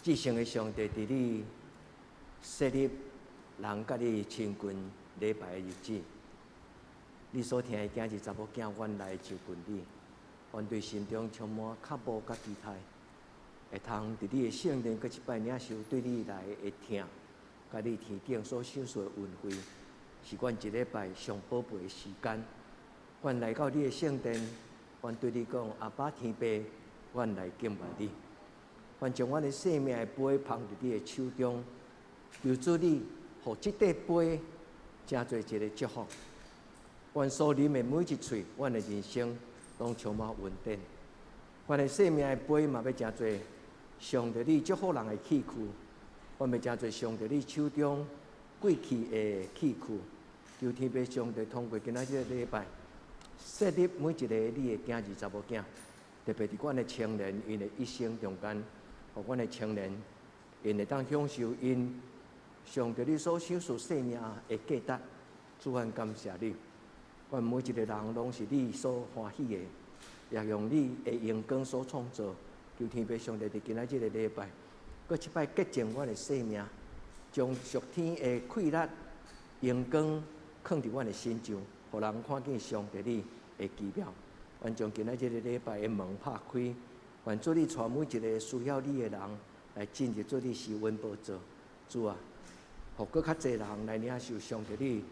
至聖的上帝，佇你設立人佮你親近禮拜的日子，你所疼的囝兒查某囝，阮來就近你，阮對心中充滿渴慕佮期待，會通佇你的聖殿閣一擺領受對你來的疼，佮你天頂所賞賜的恩惠，是阮一禮拜上寶貝的時間。阮來到你的聖殿，阮對你講：阿爸天父，阮來敬拜你。阮將阮的生命的杯捧佇你的手中，求主你，予這塊杯成做一个祝福。阮所啉的每一喙，阮的人生攏充滿恩典。阮的生命的杯嘛欲成做上帝你祝福人的器具，阮欲成做上帝你手中貴氣的器具。求天父上帝通過今仔這个禮拜，設立每一个你的囝兒查某囝，特別佇阮的青年𪜶的一生中間，予阮的青年，𪜶會當享受𪜶上帝你所賞賜生命的價值。主，阮感謝你，阮每一个人攏是你所歡喜的，也用你的榮光所創造。求天父上帝佇今仔這个禮拜，閣一擺潔淨阮的生命，將屬天的氣力、榮光囥佇阮的身上，予人看見上帝你的奇妙。願將今仔這个禮拜的門拍開，願主你帶每一个需要你的人來進入主你施恩寶座。主啊，予閣較濟人來領受上帝你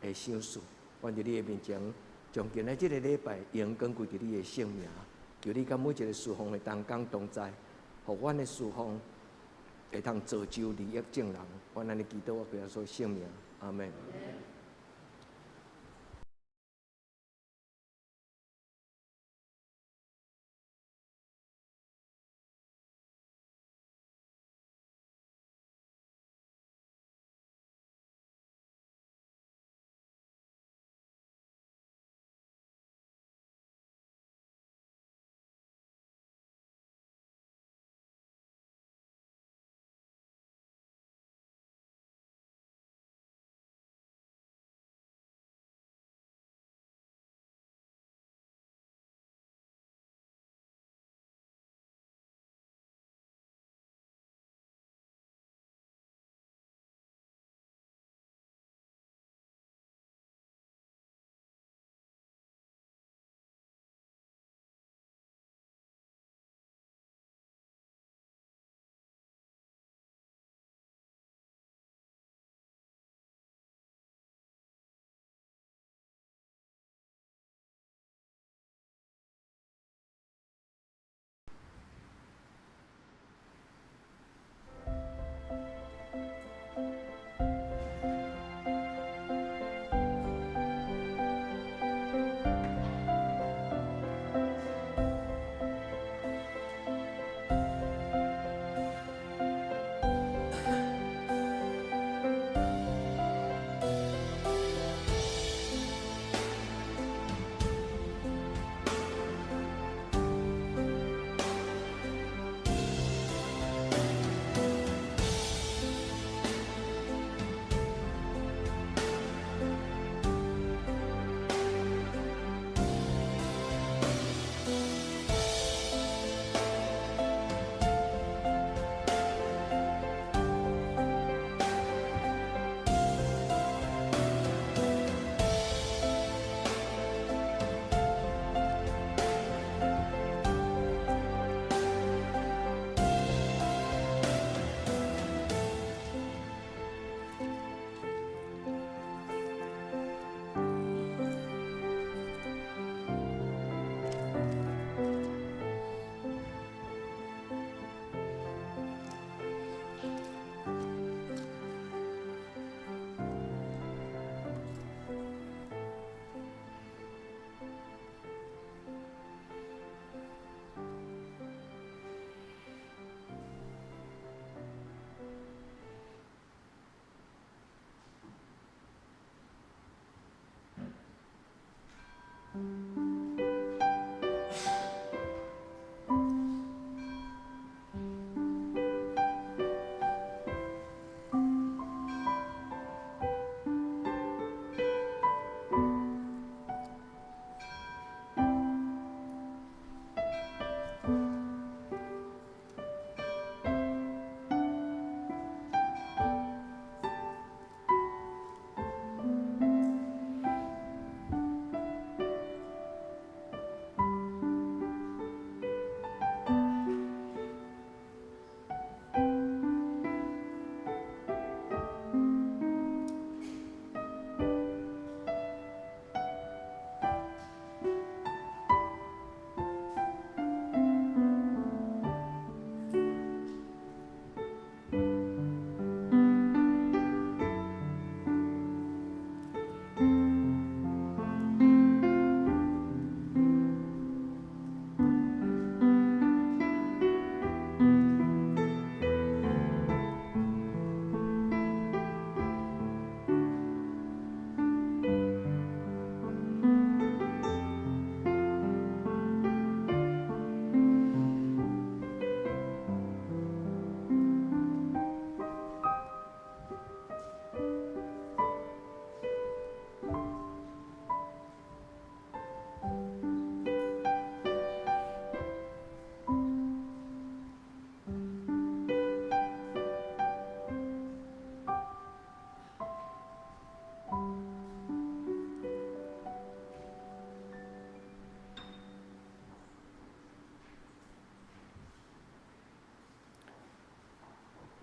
的賞賜。願佇你的面前，將今仔這个禮拜榮光歸佇你的聖名。求你佮每一個事奉的同工同在，予阮的事奉會通造就利益眾人。阮按呢祈禱，我歸耶穌聖名，阿門。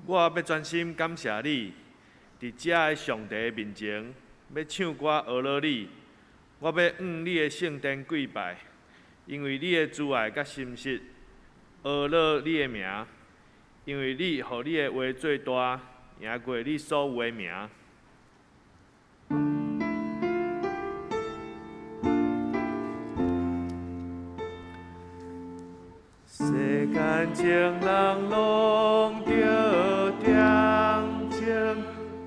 我欲專心感謝你，佇遮的上帝面前，欲唱歌呵咾你。我欲向你的聖殿跪拜，因為你的慈愛佮誠實，呵咾你的名，因為你予你的話做大，贏過你所有的名。世間情人攏著恬靜，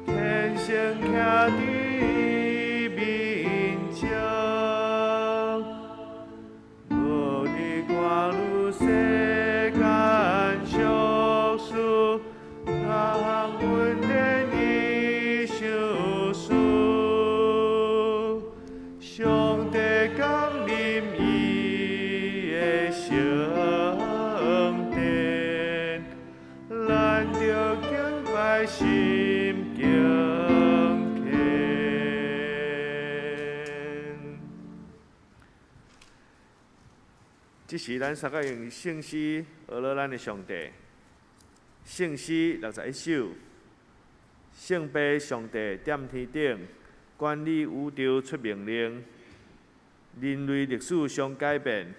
天生徛佇面前，無你看愈世間俗事，哪通穩定伊想事？上帝降臨伊的聖殿，咱著敬拜心敬虔。這時，咱三個用聖詩呵咾咱的上帝。聖詩61首，聖父上帝踮天頂，管理宇宙出命令，人類歷史常改變，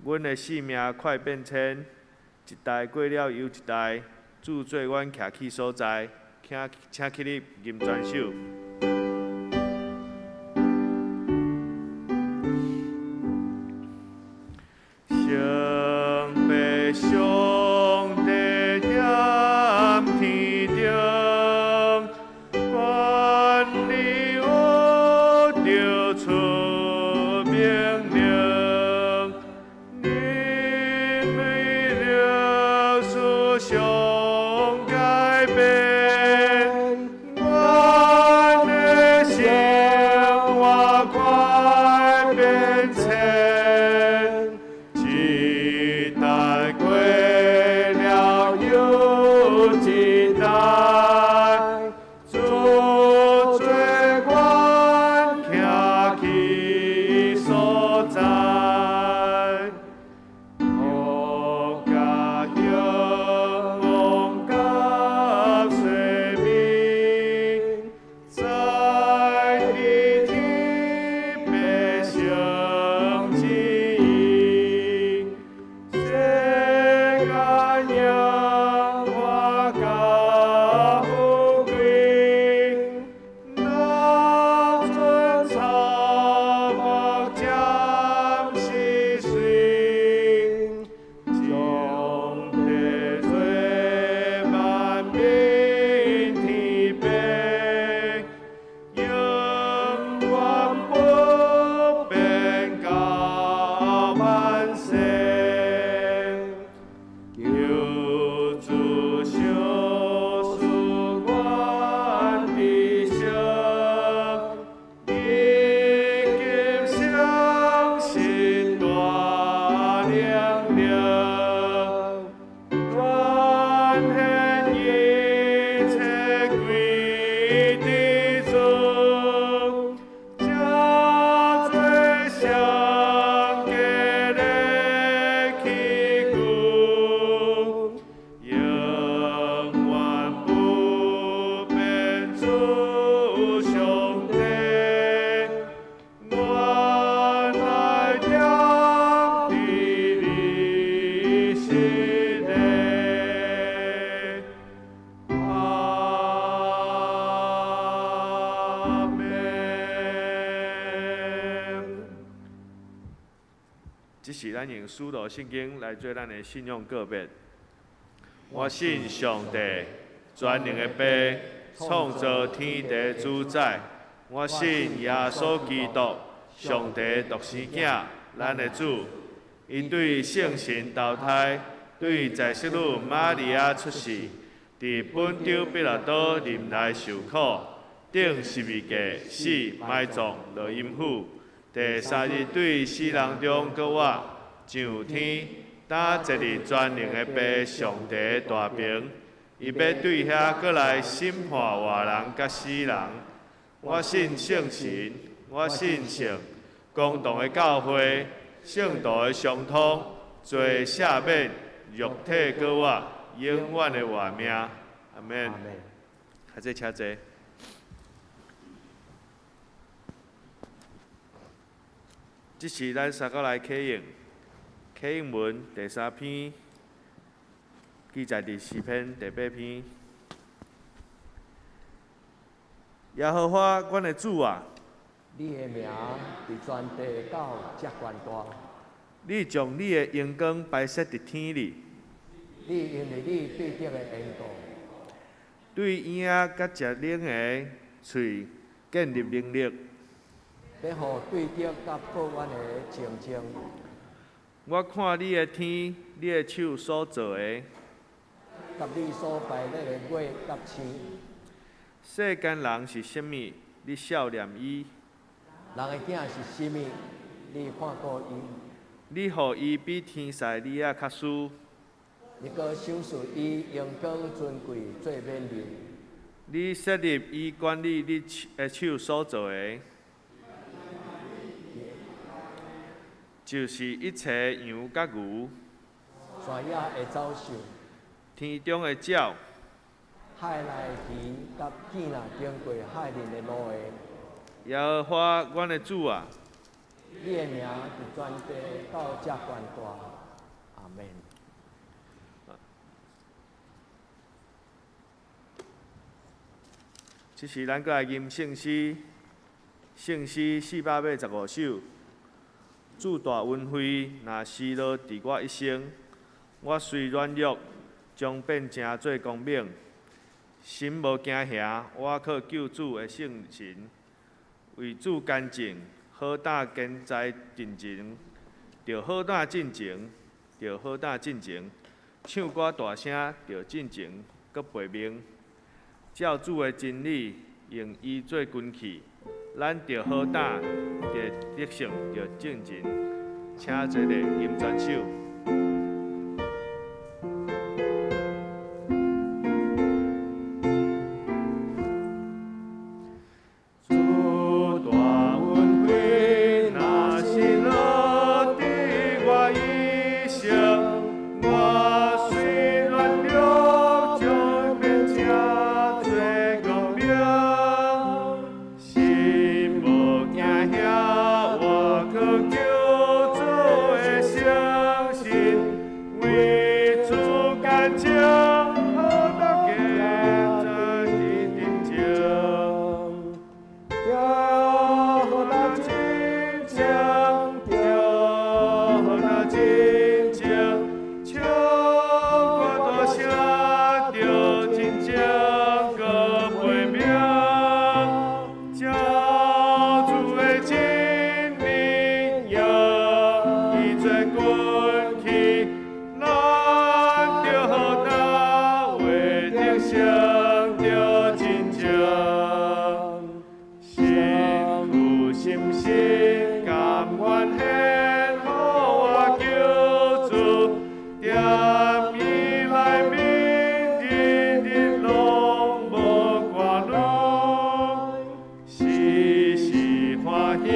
阮的性命快變遷，一代過了又一代，主做阮徛起所在，請請起立吟全首。聖父上帝踮天頂，管理宇宙出命令，人類歷史常改變，阮的生活快變遷。一代過了又一代，主做阮徛起所在，國家興旺佮衰微，在佇天父聖旨意，世間榮華佮富貴，若准草木暫時隨，上帝做萬民天父，永遠不變到萬世。求主賞賜阮知識，以及相信大能力，願現一切歸佇主，這做上佳的器具，永遠不變主上帝，原來踮佇你心內。阿們。這是咱用使徒信經來做咱的信仰告別。我信上帝，全能的父，創造天地主宰。我信耶穌基督，上帝獨生囝，咱的主。伊對聖神投胎，對在聖女瑪利亞出世，佇本丟彼拉多忍耐受苦，釘十字架死埋葬落陰府，第三日對死人中閣活，上天，擔坐佇全能的父上帝大爿，伊欲對遐閣來審判活人佮死人。我信聖神，我信聖公同的教會，聖徒的相通，罪赦免，肉體閣活，永遠的活命。阿門。阿門。較濟請坐。這是咱三個來啟應，啟應文第三篇，記載佇詩篇第八篇。耶和華，阮的主啊！你的名佇全地到遮懸大。你將你的榮光擺設佇天裡。你因為你對德的緣故，對嬰仔佮食奶的喙建立能力。欲予對德佮報怨的靜靜。我看你的天，你的手所造的，佮你所排列的月佮星。世間人是啥物？你數念伊？人的囝是啥物？你看顧伊？你予伊比天使兒仔較輸。你閣賞賜伊榮光尊貴做勉勵。你設立伊管理你的手所造的，就是一切羊佮牛。山野的走獸。天中的鳥。海內魚佮見若經過海面的鱸的。耶和華，阮的主啊！你的名佇全地到遮懸大。阿門。這時，咱閣來吟聖詩，聖詩485首。主大恩惠，若施落佇我一生，我雖軟弱，將變成做剛猛。心無驚嚇，我靠救主的聖神，為主乾淨，好膽堅在陣前，著好膽進前，著好膽進前，唱歌大聲，著進前，閣背命。照主的真理，用伊做根器，咱著好膽，著得勝，著進前。請坐咧，吟全首。主大恩惠，若是落佇我一生，我雖軟弱，將變成做剛猛。心無驚嚇，我靠救主的聖神，為主乾淨，好膽堅在陣前。著好膽進前，著好膽進前，唱歌大聲，著真情閣背命。照主的真理，用伊做根器，咱著好膽為得勝，著真情。身軀心神甘願獻予我救主，踮伊內面日日攏無掛慮，時時歡喜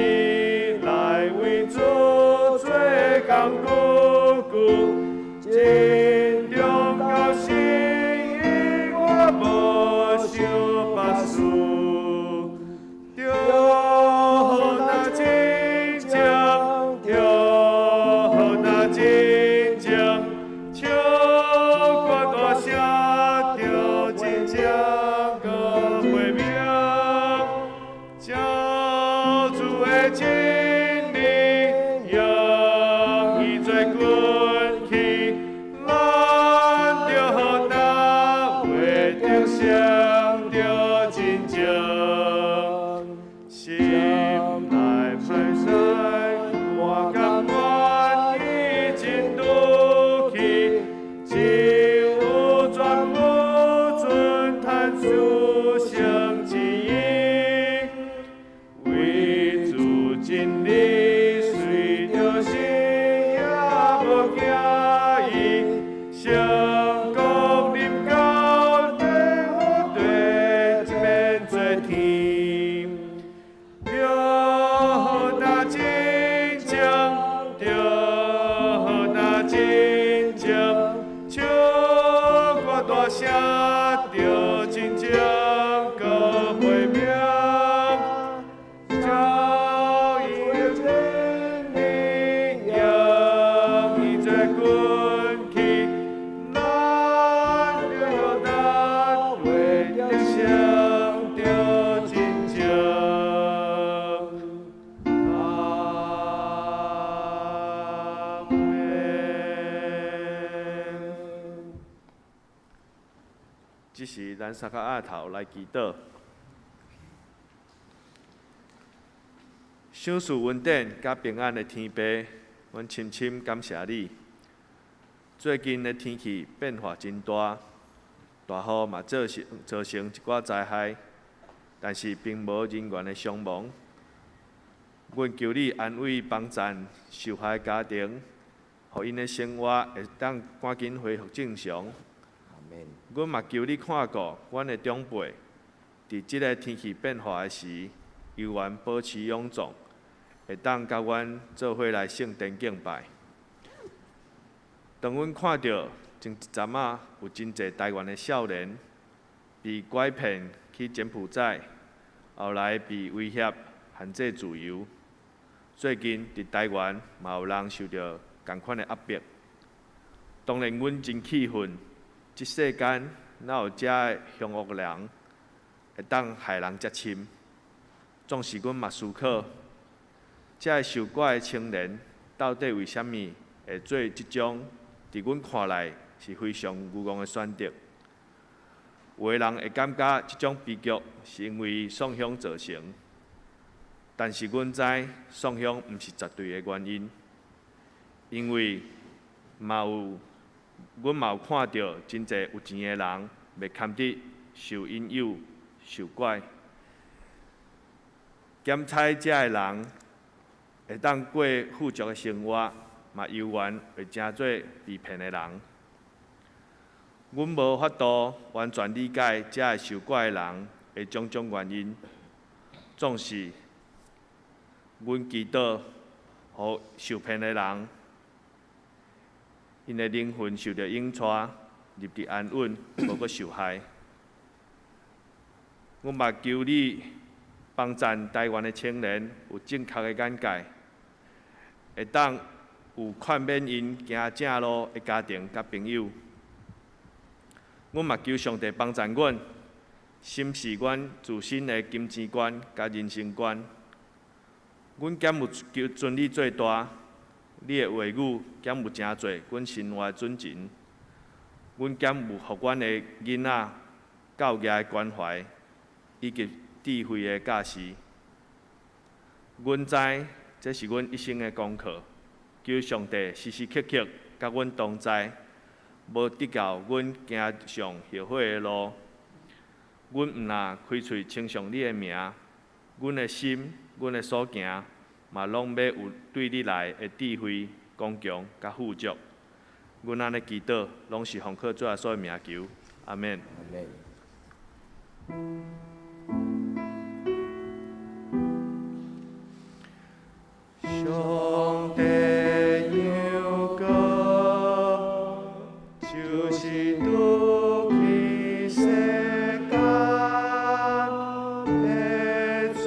來為主做工久久，真重高興，我無想別事。著好膽進前，著好膽進前，唱歌大聲，著真情閣背命。照主的真理，用伊做根器，咱著好膽為得勝，著真情。心內歹勢，我甘願意真拄去，只有全無准趁主聖旨意，為主真理，隨著心也無顧這時，咱三較額頭來祈禱。賞賜恩典佮平安的天父，阮深深感謝你。最近的天氣變化真大，大雨嘛造成一寡災害，但是並無人員的傷亡。阮求你安慰幫贊受害家庭，予𪜶的生活會當趕緊恢復正常。阮嘛求你看顧阮的長輩，佇這个天氣變化的時，猶原保持勇壯，會當佮阮做伙來聖殿敬拜。當阮看著前一陣仔有真濟台灣的少年被拐騙去柬埔寨，後來被威脅限制自由。最近佇台灣嘛有人受著仝款的壓迫。當然，阮真氣憤，這世間哪有遮的兇惡人會當害人遮深？總是阮嘛思考，遮个受拐的青年到底為啥物會做這種佇阮看來是非常愚戇的選擇？有的人會感覺這種悲劇是因為創傷造成，但是阮知創傷毋是絕對的原因，因為嘛有阮嘛有看著真濟有錢的人袂堪得受引誘、受拐。檢採遮的人會當過富足的生活，嘛猶原會成做被騙的人。阮無法度完全理解遮个受拐的人的種種原因，總是阮祈禱，予受騙的人，𪜶的靈魂受著引帶，入佇安穩，無閣受害。阮嘛求你幫贊台灣的青年有正確的眼界，會當有勸勉𪜶行正路的家庭佮朋友。阮嘛求上帝幫贊阮，審視阮自身的金錢觀佮人生觀。阮敢有求尊你做大，你的話語敢有成做阮生活的準繩？阮敢有予阮的囡仔教育的關懷以及智慧的教示？阮知這是阮一生的功課，求上帝時時刻刻佮阮同在，無得教阮行上後悔的路。阮毋若開喙稱頌你的名，阮的心、阮的所行，嘛攏欲有對你來的智慧、剛強佮富足。阮按呢祈禱，攏是奉靠主耶穌的名求，阿們。阿們。上帝羊羔，就是除去世間的罪，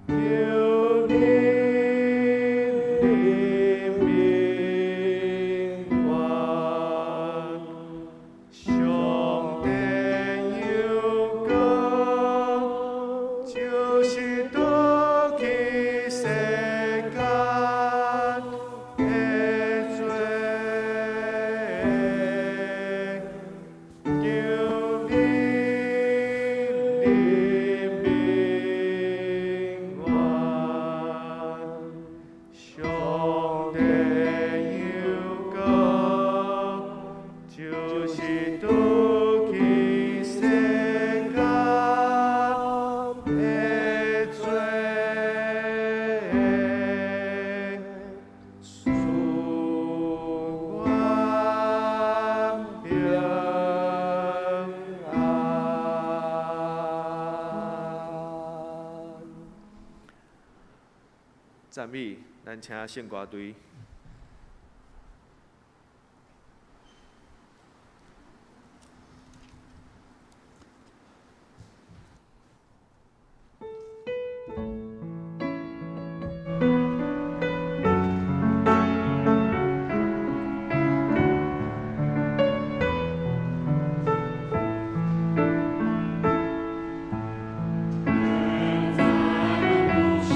求恁憐憫阮。上帝羊羔，就是除去世間的罪，求恁憐憫阮。上帝羊羔，就是除去世間的罪，賜阮平安。讚美，咱請聖歌隊。在故事，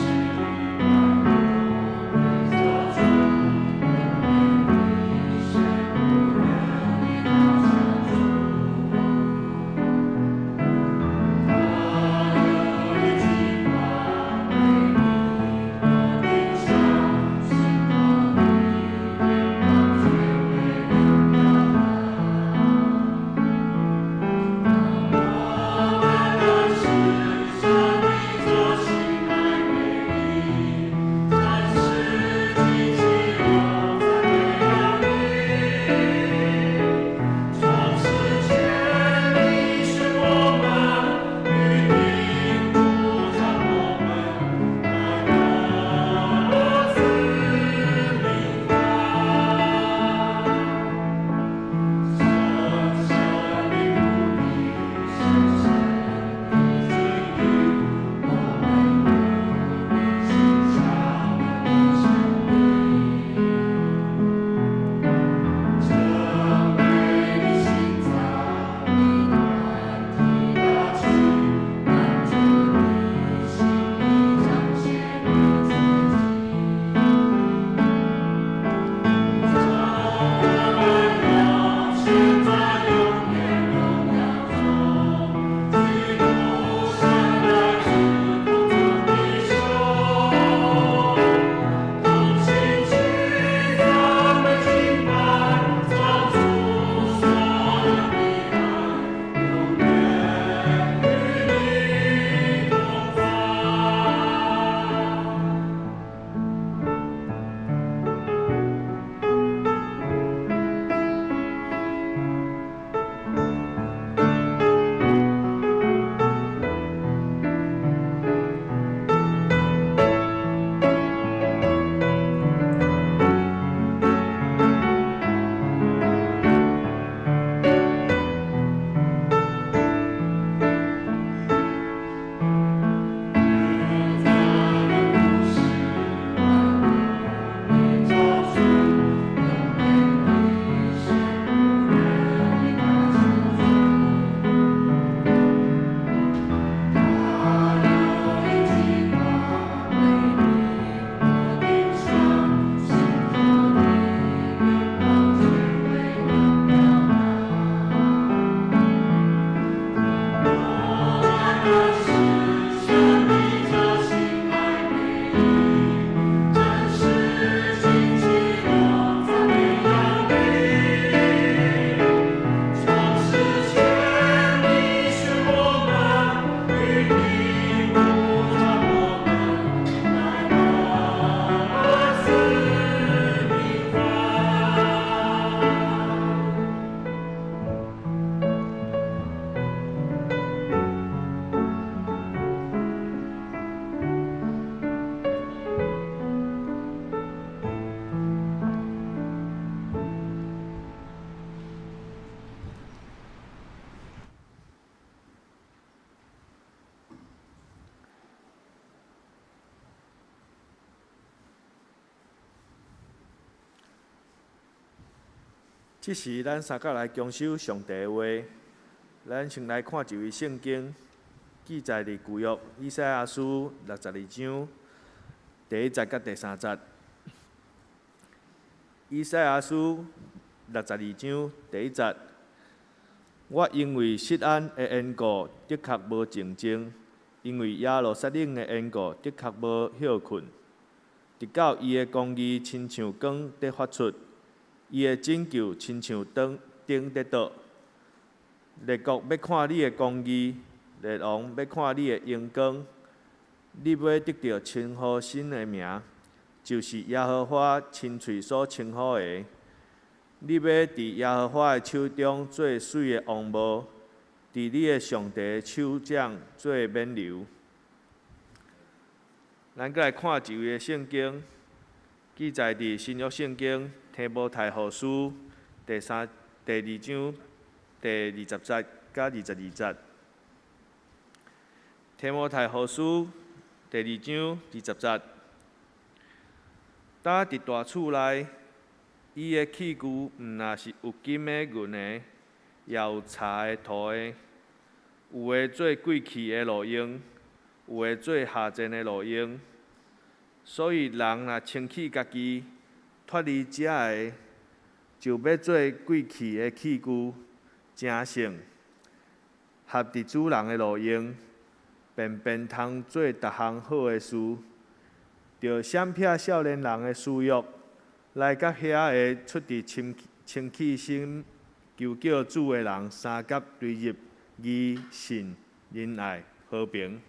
這時，咱三角來恭守上帝的話。咱先來看一位聖經，記載佇舊約以賽亞書62章第1節佮第3節。以賽亞書六十二章第一節：我因為錫安的緣故，的確無靜靜；因為耶路撒冷的緣故，的確無歇睏。直到伊的公義親像光佇發出，伊的拯救親像燈佇照。列國欲看你的公義，列王欲看你的榮光。你欲得著稱呼新的名，就是耶和華親喙所稱呼的。你欲佇耶和華的手中做媠的王帽，佇你的上帝的手掌做冕旒。咱閣來看一位的聖經，記載佇新約聖經提摩太後書第2章第20節佮22節。提摩太後書第二章二十節，擔佇大厝內，伊的器具毋若是有金的、銀的，也有柴的、土的，有的做貴氣的路用，有的做下賤的路用。所以人若清氣家己，脫離這个，就欲做貴氣的器具，成聖，合佇主人的路用，便便通做逐項好的事，著閃避少年人的私欲，來佮遐个出佇清清氣心求叫主的人相佮歸入義、信、仁愛、和平。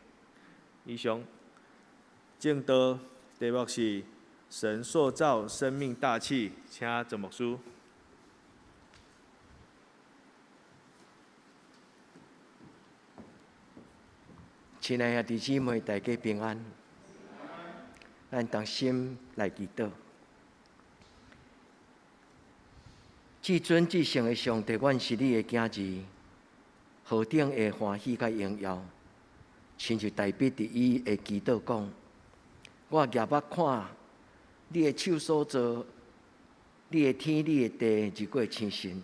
以上證道題目是神塑造生命大器，請鄭牧師。親愛的兄弟姊妹，大家平安。咱同心來祈禱。至尊至聖的上帝，阮是你的囝兒，何等的歡喜佮榮耀！親像大衛佇伊的祈禱講：我舉目看你的手所造，你的天，你的地，日月星辰。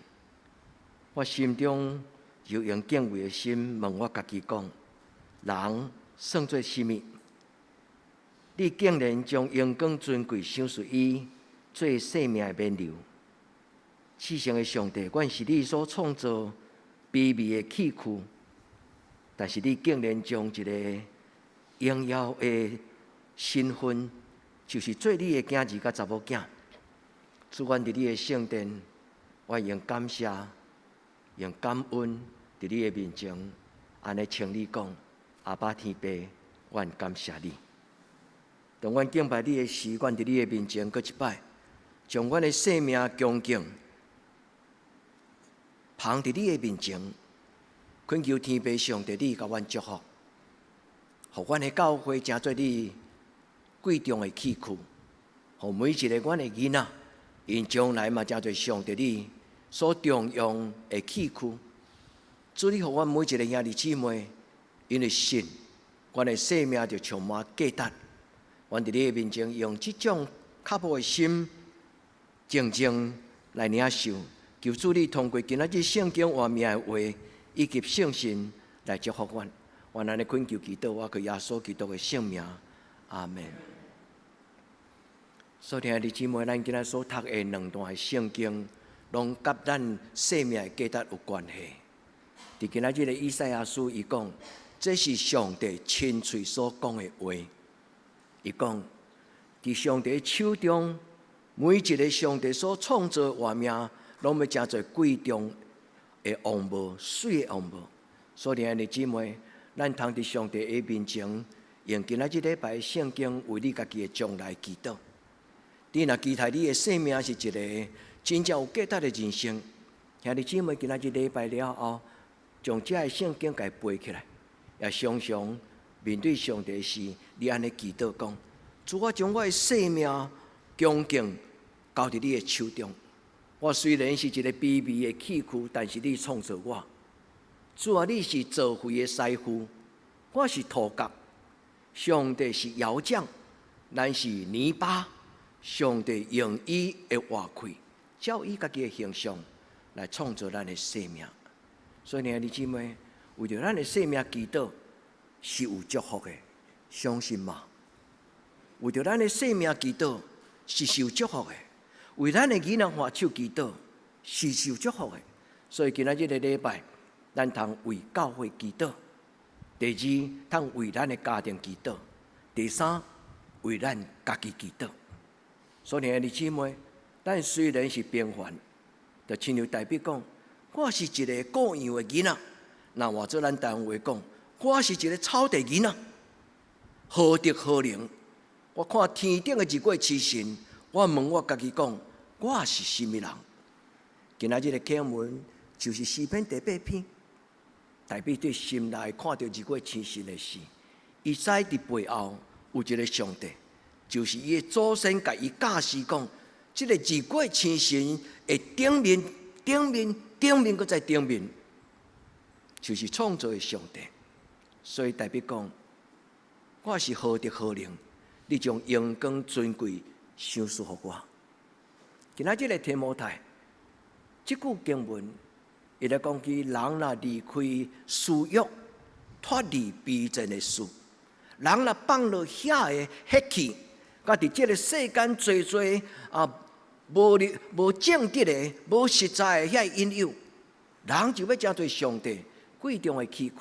我心中就用敬畏的心問我家己講：人算做啥物？你竟然將榮光尊貴賞賜伊做生命的冕旒。至聖的上帝，阮是你所創造卑微的器具，但是你竟然將一個榮耀的身份，就是做你的囝兒佮查某囝。主，阮佇你的聖殿，我用感謝、用感恩，佇你的面前，按呢稱你講，阿爸天父，阮感謝你。當阮敬拜你的時，阮佇你的面前閣一擺，將阮的生命恭敬捧佇你的面前，懇求天父上帝你共阮祝福，予阮的教會成做你貴重的器具，予每一個阮的囡仔，𪜶將來嘛成做上帝你所重用的器具。主，你予阮每一個兄弟姊妹，因為信，阮的生命就充滿價值。阮佇你的面前，用這種較無的心，靜靜來領受。求主你通過今仔日聖經活命的話，以及聖神來祝福阮。阮按呢懇求祈禱，我靠耶穌基督的聖名，阿門。所聽的弟姊妹，咱今仔所讀的兩段的聖經，攏佮咱生命的價值有關係。佇今仔日的以賽亞書，伊講，這是上帝親喙所講的話。伊講，佇上帝手中，每一個上帝所創造的活命，攏欲成做貴重的王帽，媠的王帽。所以，兄弟姊妹，咱通佇上帝的面前，用今仔這禮拜的聖經為你家己的將來祈禱。你若期待你的生命是一個真正有價值的人生，兄弟姊妹，今仔這禮拜了後，將這个聖經共伊背起來，也常常面對上帝時，你按呢祈禱講：主，我將我的生命恭敬交佇你的手中。我雖然是一個卑微的器具，但是你創造我。主啊，你是造會的師傅，我是塗角。上帝是窯匠，咱是泥巴。上帝用伊的活氣，照伊家己的形象來創造咱的生命。所以，兄弟姊妹，為著咱的生命祈禱是有祝福的，相信嗎？為著咱的生命祈禱是受祝福的，為咱的囡仔還手祈禱是受祝福的。所以今仔日這個禮拜，咱通為教會祈禱；第二，通為咱的家庭祈禱；第三，為咱家己祈禱。所以兄弟姊妹，咱雖然是平凡，就親像大衛講，我是一個顧羊的囡仔。若換做咱台灣話講，我是一個草地囡仔，何德何能？我看天頂的日月星辰，我問我家己講，我是啥物人？今仔日的經文就是詩篇第八篇，大衛對心內看著日月星辰的時，伊知佇背後有一個上帝，就是伊的祖先共伊教示講，這個日月星辰的頂面、頂面、頂面，閣再頂面，就是創造的上帝。所以大衛講，我是何德何能？你將榮光尊貴賞賜予我。今仔日的提摩太，這句經文，伊咧講起人若離開私欲，脫離卑賤的事，人若放落遐个血氣，佮佇這个世間濟濟啊無理無正直的、無實在的遐引誘，人就欲成做上帝貴重的器具。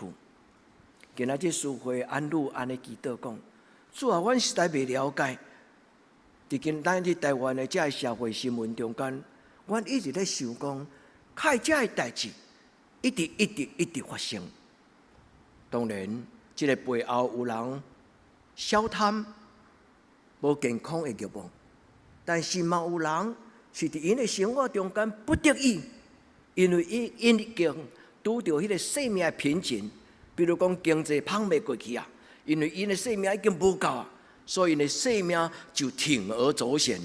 今仔日書會按女按呢祈禱講：主啊，阮實在袂了解，佇今咱佇台灣的這个社會新聞中間，阮一直咧想講，開這个代誌一直一直一直發生。當然，這个背後有人小貪、無健康的慾望，但是嘛有人是佇𪜶的生活中間不得已，因為伊已經拄著彼个生命的瓶頸，比如講經濟膨袂過去啊，因為𪜶的生命已經無夠啊，所以𪜶的生命就鋌而走險，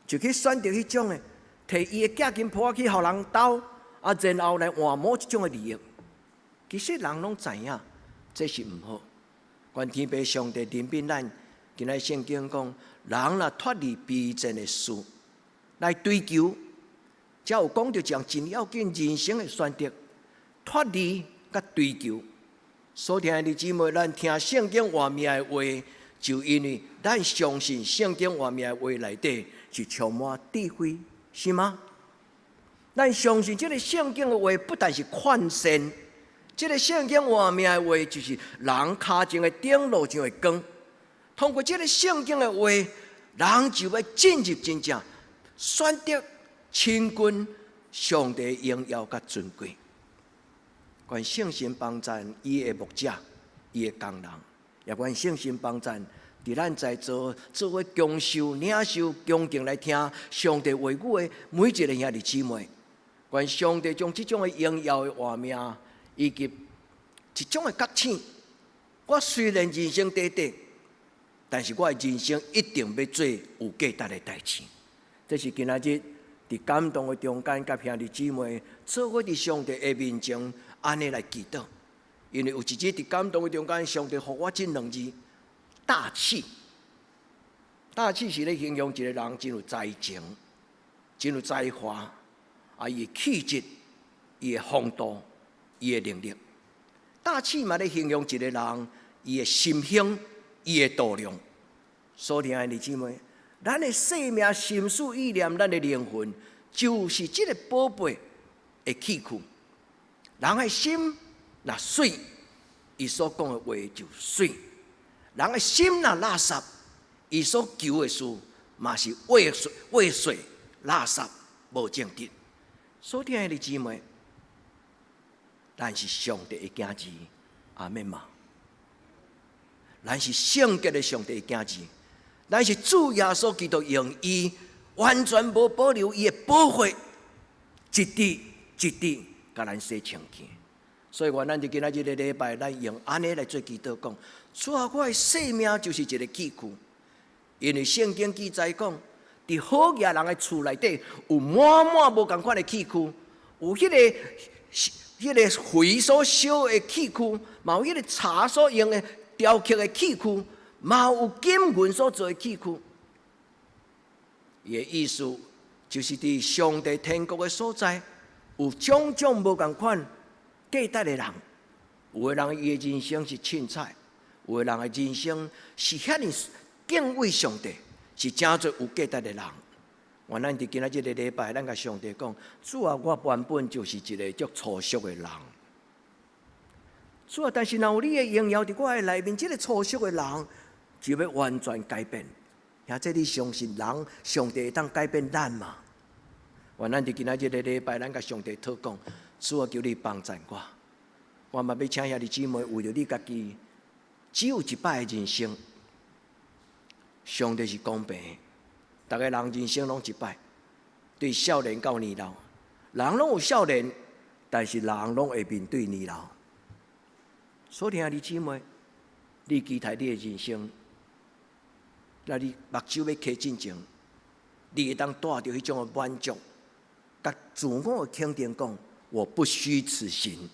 就去選擇彼種的，提伊的寄金鋪仔去予人偷，啊，然後來換某一種的利益。其實人攏知影，這是毋好。願天父上帝憐憫咱，今仔聖經講，人若脫離卑賤的事來追求，才有講著一項真要緊人生的選擇，脫離佮追求。所聽的姊妹，咱聽聖經活命的話，就因為咱相信聖經活命的話內底是充滿智慧，是嗎？咱相信這个聖經的話不但是勸善，這个聖經活命的話就是人跤前的燈，路上的光。通過這个聖經的話，人就欲進入真正選擇親近上帝榮耀佮尊貴。願聖神幫贊伊的牧者，伊的工人，也願聖神幫贊佇咱在座做伙共受、領受、恭敬來聽上帝話語的每一个兄弟姊妹。願上帝將這種的榮耀的活命，以及一種的覺醒。我雖然人生短短，但是我的人生一定欲做有價值的代誌。這是今仔日佇感動的中間，佮兄弟姊妹做伙佇上帝的面前，按呢來祈禱。因為有一日佇感動的中間，上帝予我這兩字：大氣。大氣是咧形容一個人真有才情、真有才華，啊，伊的氣質、伊的風度、伊的能力。大氣嘛咧形容一個人，伊的心胸、伊的度量。所聽的弟姊妹，咱的生命、心思意念、咱的靈魂，就是這个寶貝的器具。人的心若媠，伊所講的話就媠；人的心若垃圾，伊所求的事嘛是秽穢垃圾無正直。所聽的姊妹，咱是上帝的囝兒，阿們嗎？咱是聖潔的上帝的囝兒，咱是主耶穌基督用伊完全無保留伊的寶血，一滴一滴共咱洗清氣。所以，願咱佇今仔日這個禮拜，咱用按呢來做祈禱，講：主啊，我的生命就是一个器具。因為聖經記載講，佇好額人的厝內底有滿滿無仝款的器具，有彼个火所燒的器具，嘛有彼个柴所用的雕刻的器具，嘛有金銀所做的器具。伊的意思就是佇上帝天國的所在，有種種無仝款價值的人，有的人伊的人生是凊彩，有的人的人生是遐爾敬畏上帝，是誠濟有價值的人。願咱佇今仔這个禮拜，咱共上帝講：主啊，我原本就是一个足粗俗的人。主啊，但是若有你的榮耀佇我的內面，這个粗俗的人就欲完全改變。兄弟，你相信人上帝會當改變咱嗎？願咱佇今仔這个禮拜，咱共上帝禱告，主啊，求你幫贊我。我嘛欲請兄弟姊妹為著你家己，只有一擺的人生，上帝是公平的，逐个人人生攏一擺，對少年到年老，人攏有少年，但是人攏會面對年老。所以兄弟姊妹，你期待你的人生，那你目睭欲開進前，你會當帶著彼種的滿足，佮自我的肯定講：我不虛此行，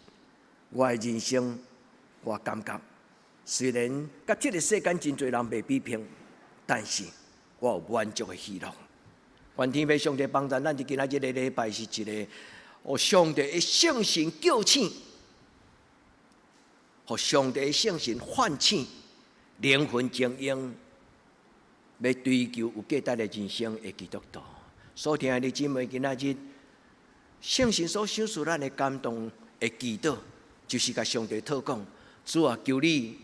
我的人生，我感覺雖然佮這个世間真濟人袂比拼，但是我有滿足的喜樂。願天父上帝幫助咱，佇今仔這个禮拜是一个，予上帝的聖神叫醒，予上帝的聖神喚醒靈魂精英，欲追求有價值的人生的基督徒。所聽的姊妹，今仔日聖神所賞賜咱的感動的祈禱，就是共上帝禱告：主啊，求你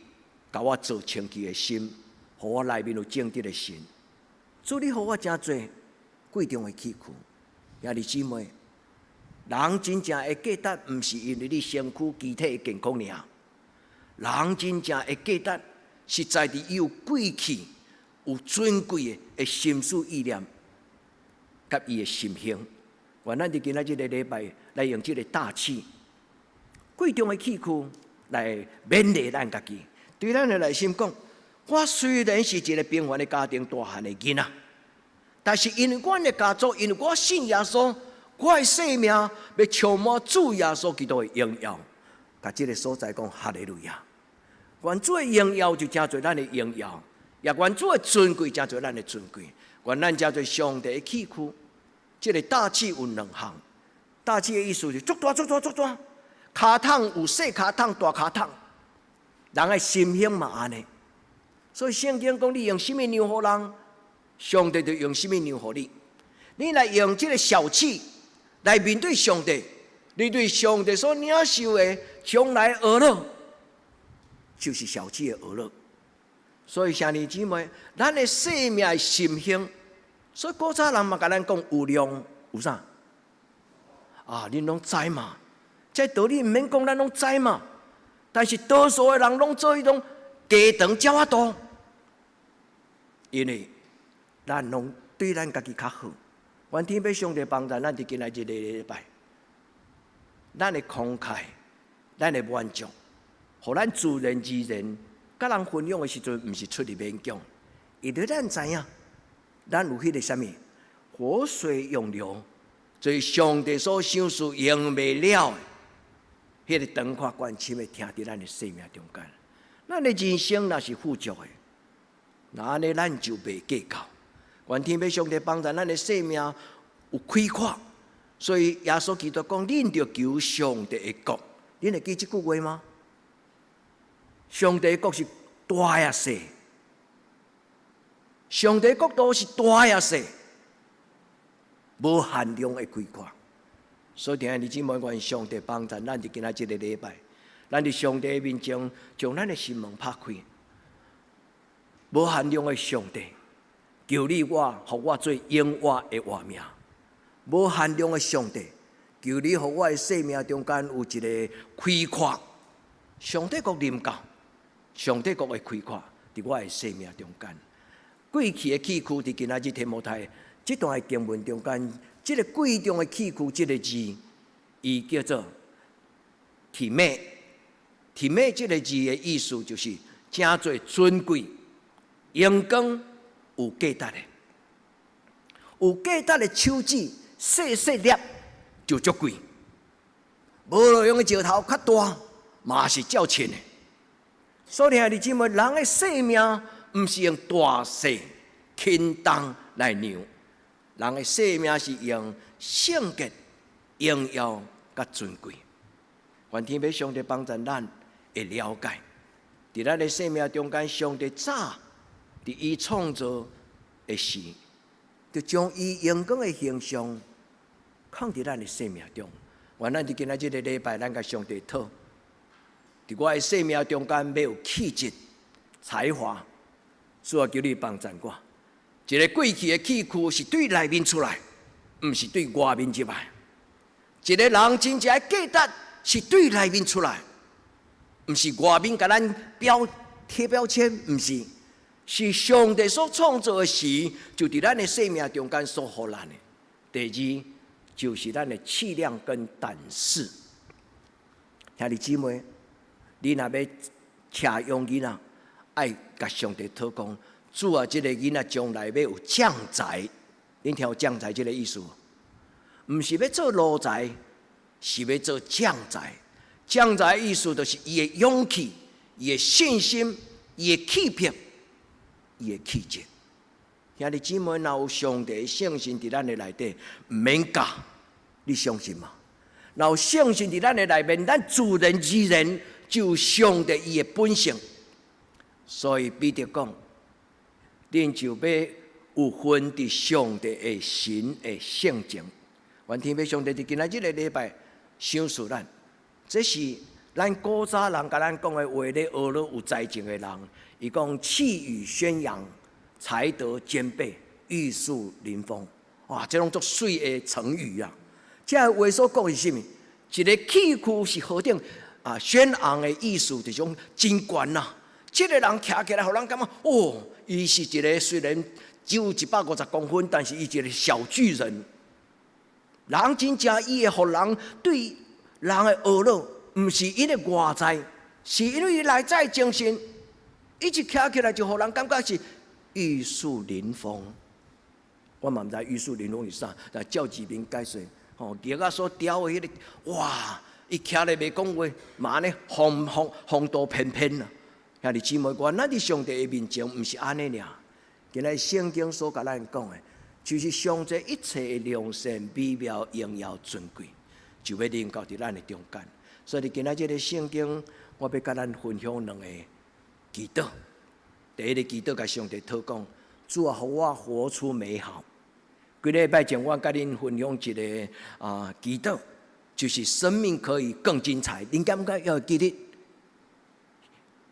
共我造清氣的心，予我內面有正直的心。主，你予我誠濟貴重的器具。兄弟姊妹，人真正的價值，毋是因為你身軀機體的健康爾。人真正的價值，是在佇伊有貴氣、有尊貴的心思意念，佮伊的心胸。願咱佇今仔這个禮拜來用這个大器、貴重的器具來勉勵咱家己。對咱的內心講，我雖然是一个平凡的家庭大漢的囡仔，但是因為阮的家族，因為我信耶穌，我的生命欲充滿主耶穌基督的榮耀。共這个所在講哈利路亞。願主的榮耀就成做咱的榮耀，也願主的尊貴成做咱的尊貴。願咱成做上帝的器具。這个大器有兩項，大器的意思是足大足大足大，跤桶有細跤桶、大跤桶，人的心胸嘛按呢。所以聖經講，你用啥物量予人，上帝就用啥物量予你。你來用這个小氣來面對上帝，你對上帝所領受的將來訛樂，就是小氣的訛樂。所以兄弟姊妹，咱的生命的心胸，所以古早人嘛共咱講有量有啥？啊，恁攏知嘛？這道理毋免講，咱攏知嘛。但是多數的人攏做彼種雞腸鳥仔肚，因為咱攏對咱家己較好。願天父上帝幫助咱佇今仔日個禮拜，咱的慷慨，咱的滿足，予咱自然而然，佮人分享的時陣，毋是出於勉強，因為咱知影，咱有彼个啥物活水湧流，做上帝所賞賜用袂了的，彼个長闊高深的疼佇咱的生命中間。咱的人生若是富足的，那按呢咱就袂計較。願天父上帝幫助咱的生命有開闊，所以耶穌基督講：恁著求上帝的國。恁會記這句話嗎？上帝的國是大抑細？上帝國度是大抑細？無限量的開闊。所以，兄弟姊妹，願上帝幫助咱佇今仔這个禮拜，咱佇上帝面前將咱的心門拍開，無限量的上帝，求你我，予我做永活的活命。無限量的上帝，求你予我的生命中間有一个開闊。上帝國臨到，上帝國的開闊，佇我的生命中間。貴氣的器具，佇今仔日提摩太這段的經文中間，這个貴重的器具，這个字，伊叫做 time。 time 這个字的意思就是誠濟尊貴、榮光、有價值的。有價值的手指，細細粒就足貴。無路用的石頭較大，嘛是照稱的。所以兄弟姊妹，人的生命毋是用大細輕重來量，人的生命是用聖潔、榮耀佮尊貴。願天父上帝幫助咱會了解，佇咱的生命中間，上帝早佇伊創造的時，就將伊榮光的形象囥佇咱的生命中。願咱佇今仔這个禮拜，咱共上帝討，佇我的生命中間欲有氣質、才華，主啊，求你幫助我。一个貴氣的器具是對內面出來，毋是對外面入來。一个人真正的價值是對內面出來，毋是外面共咱標貼標籤，毋是，是上帝所創造的時，就佇咱的生命中間所予咱的。第二，就是咱的氣量跟膽識。兄弟姊妹，你若欲飼養囡仔，愛共上帝討講，主啊，這个囡仔將來欲有將才，恁聽有將才這个意思無？毋是欲做奴才，是欲做將才。將才意思就是伊的勇氣、伊的信心、伊的氣魄、伊的氣質。兄弟姊妹，若有上帝聖神佇咱的內底，毋免教，你相信嗎？若有聖神佇咱的內面，咱自然而然就有上帝伊的本性。所以彼得講，恁就欲有份佇上帝的神的性情。願天父上帝佇今仔這个禮拜賞賜咱，這是咱古早人共咱講的話咧，學了有才情的人，伊講氣宇軒揚，才德兼備，玉樹臨風。哇，這攏足媠的成語啊！這話所講是啥物？一个氣宇是何等啊軒昂的意思，就是講真懸呐。這个人徛起來，予人感覺哦，伊是一个雖然只有150公分，但是伊一个小巨人。人真正伊會予人對人的呵咾，毋是因為外在，是因為伊內在精神。伊一徛起來就予人感覺是玉樹臨風。我嘛毋知玉樹臨風是啥，但照字面解說，吼，玉仔所雕的彼个，哇！伊徛咧袂講話，嘛按呢風風風度翩翩啊！兄弟姊妹，原來佇上帝的面前毋是按呢爾。今仔聖經所共咱講的，就是上帝一切的良善、美妙、榮耀、尊貴，就欲臨到佇咱的中間。所以，今仔這个聖經，我欲共咱分享兩个祈禱。第一个祈禱，共上帝討講：主啊，予我活出美好。幾禮拜前，我共恁分享一个祈禱，就是生命可以更精彩。恁感覺猶會記得？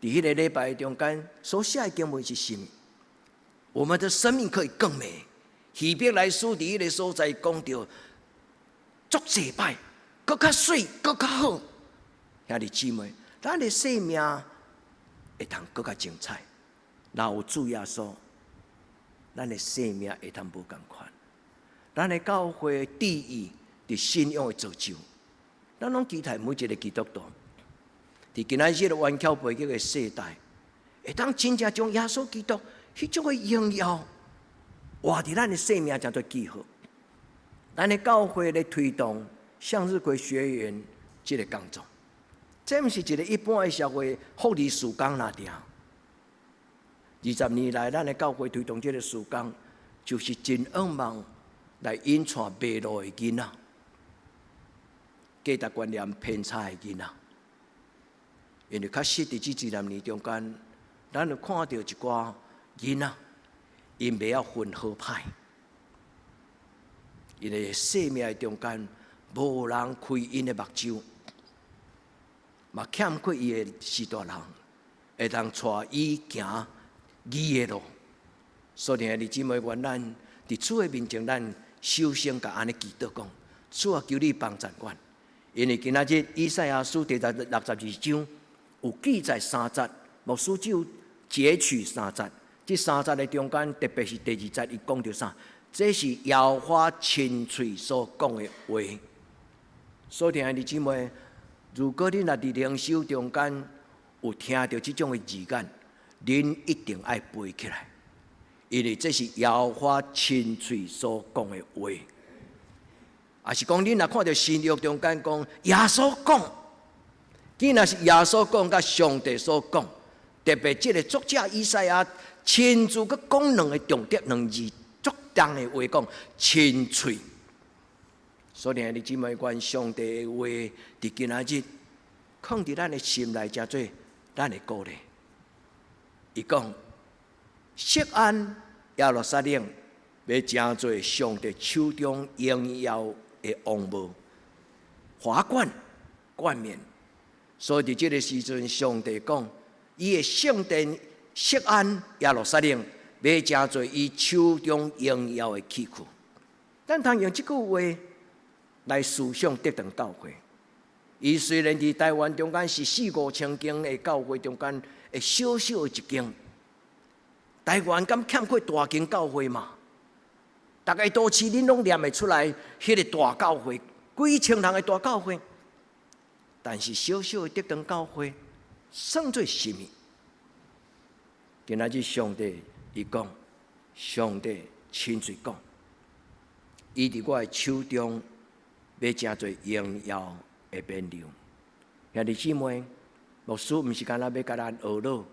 佇彼个禮拜中間所寫的經文是啥物？我們的生命可以更美。希伯來書佇彼个所在講著足濟擺，閣較媠，閣較好。兄弟姊妹，咱的生命會通閣較精彩。若有主耶穌，咱的生命會通無仝款。咱的教會第一，佇信仰的造就，咱攏期待每一个基督徒，佇今仔日個頑強背逆的世代，會當真正將耶穌基督彼種的榮耀，活佇咱的生命當做記號。咱的教會咧推動向日葵學園這个工作，這毋是一个一般的社會福利事工爾爾。20年來，咱的教會推動這个事工，就是真向望來引帶迷路的囡仔，價值觀念偏差的囡仔。因為確實佇這幾十年中間，咱有看著一寡囡仔，𪜶袂曉分好歹，𪜶的生命的中間無人開𪜶的目睭，嘛欠缺伊的序大人，會當帶伊行義的路。所以，兄弟姊妹，願咱佇主的面前，咱首先共按呢祈禱講：主啊，求你幫助阮。因為今仔日以賽亞書第62章有記載三節，牧師只有截取三節。這三節的中間，特別是第二節，伊講著啥？這是耶和華親喙所講的話。所以，兄弟姊妹，如果恁若佇靈修中間有聽著這種的字眼，恁一定愛背起來，因為這是耶和華親喙所講的話。抑是講，恁若看著新約中間講耶穌講，既然是耶穌講，佮上帝所講，特別這个作者以賽亞親自閣講兩个重點，兩字足重的話講，親喙。所以兄弟姊妹，願上帝的話佇今仔日，囥佇咱的心內，成做咱的鼓勵。伊講，錫安耶路撒冷欲成做上帝手中榮耀的王帽、華冠、冠冕。所以佇這个時陣，上帝講，伊的聖殿錫安耶路撒冷欲成做伊手中榮耀的器具。咱通用這句話來思想德堂教會。伊雖然佇台灣中間是四五千間的教會中間的小小的一間，台灣敢欠缺大間教會嘛？逐个都市恁攏念會出來，彼个大教會幾千人的大教會，但是小小的德堂教會算做啥物？今仔日上帝伊講，上帝親嘴講，伊佇我的手中欲成做榮耀的冕旒。兄弟姊妹，牧師毋是干焦欲共咱呵咾，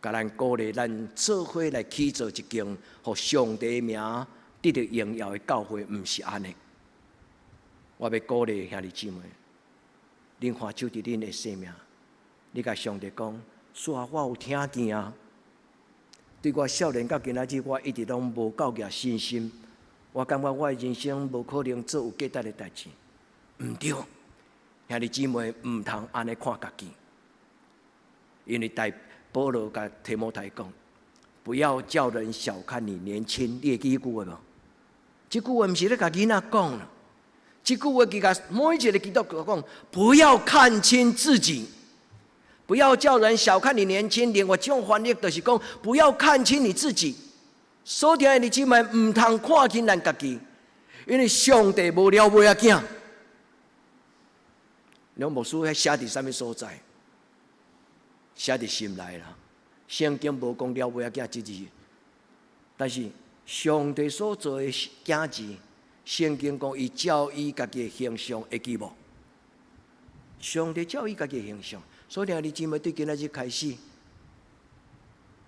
共咱鼓勵咱做伙來起造一間，予上帝名得著榮耀的教會，毋是按呢。我欲鼓勵兄弟姊妹，恁看手佇恁的生命，你共上帝講，主啊，我有聽見啊。對我少年到今仔日，我一直攏無夠額信心。我感覺我的人生無可能做有價值的代誌，毋對，兄弟姊妹毋通按呢看家己，因為大保羅共提摩太講，不要叫人小看你年輕。你會記彼句話無？這句話毋是咧共囡仔講，這句話其實每一个基督徒講，不要看輕自己，不要叫人小看你年輕。另外一種翻譯就是講，不要看輕你自己。所聽的弟姊妹毋通看輕咱家己，因為上帝無了尾仔囝。你牧師彼寫佇啥物所在？寫佇心內啦。聖經無講了尾仔囝這字，但是上帝所造的囝兒，聖經講伊照伊家己的形象，會記無？上帝照伊家己的形象，所以兄弟姊妹對今仔日開始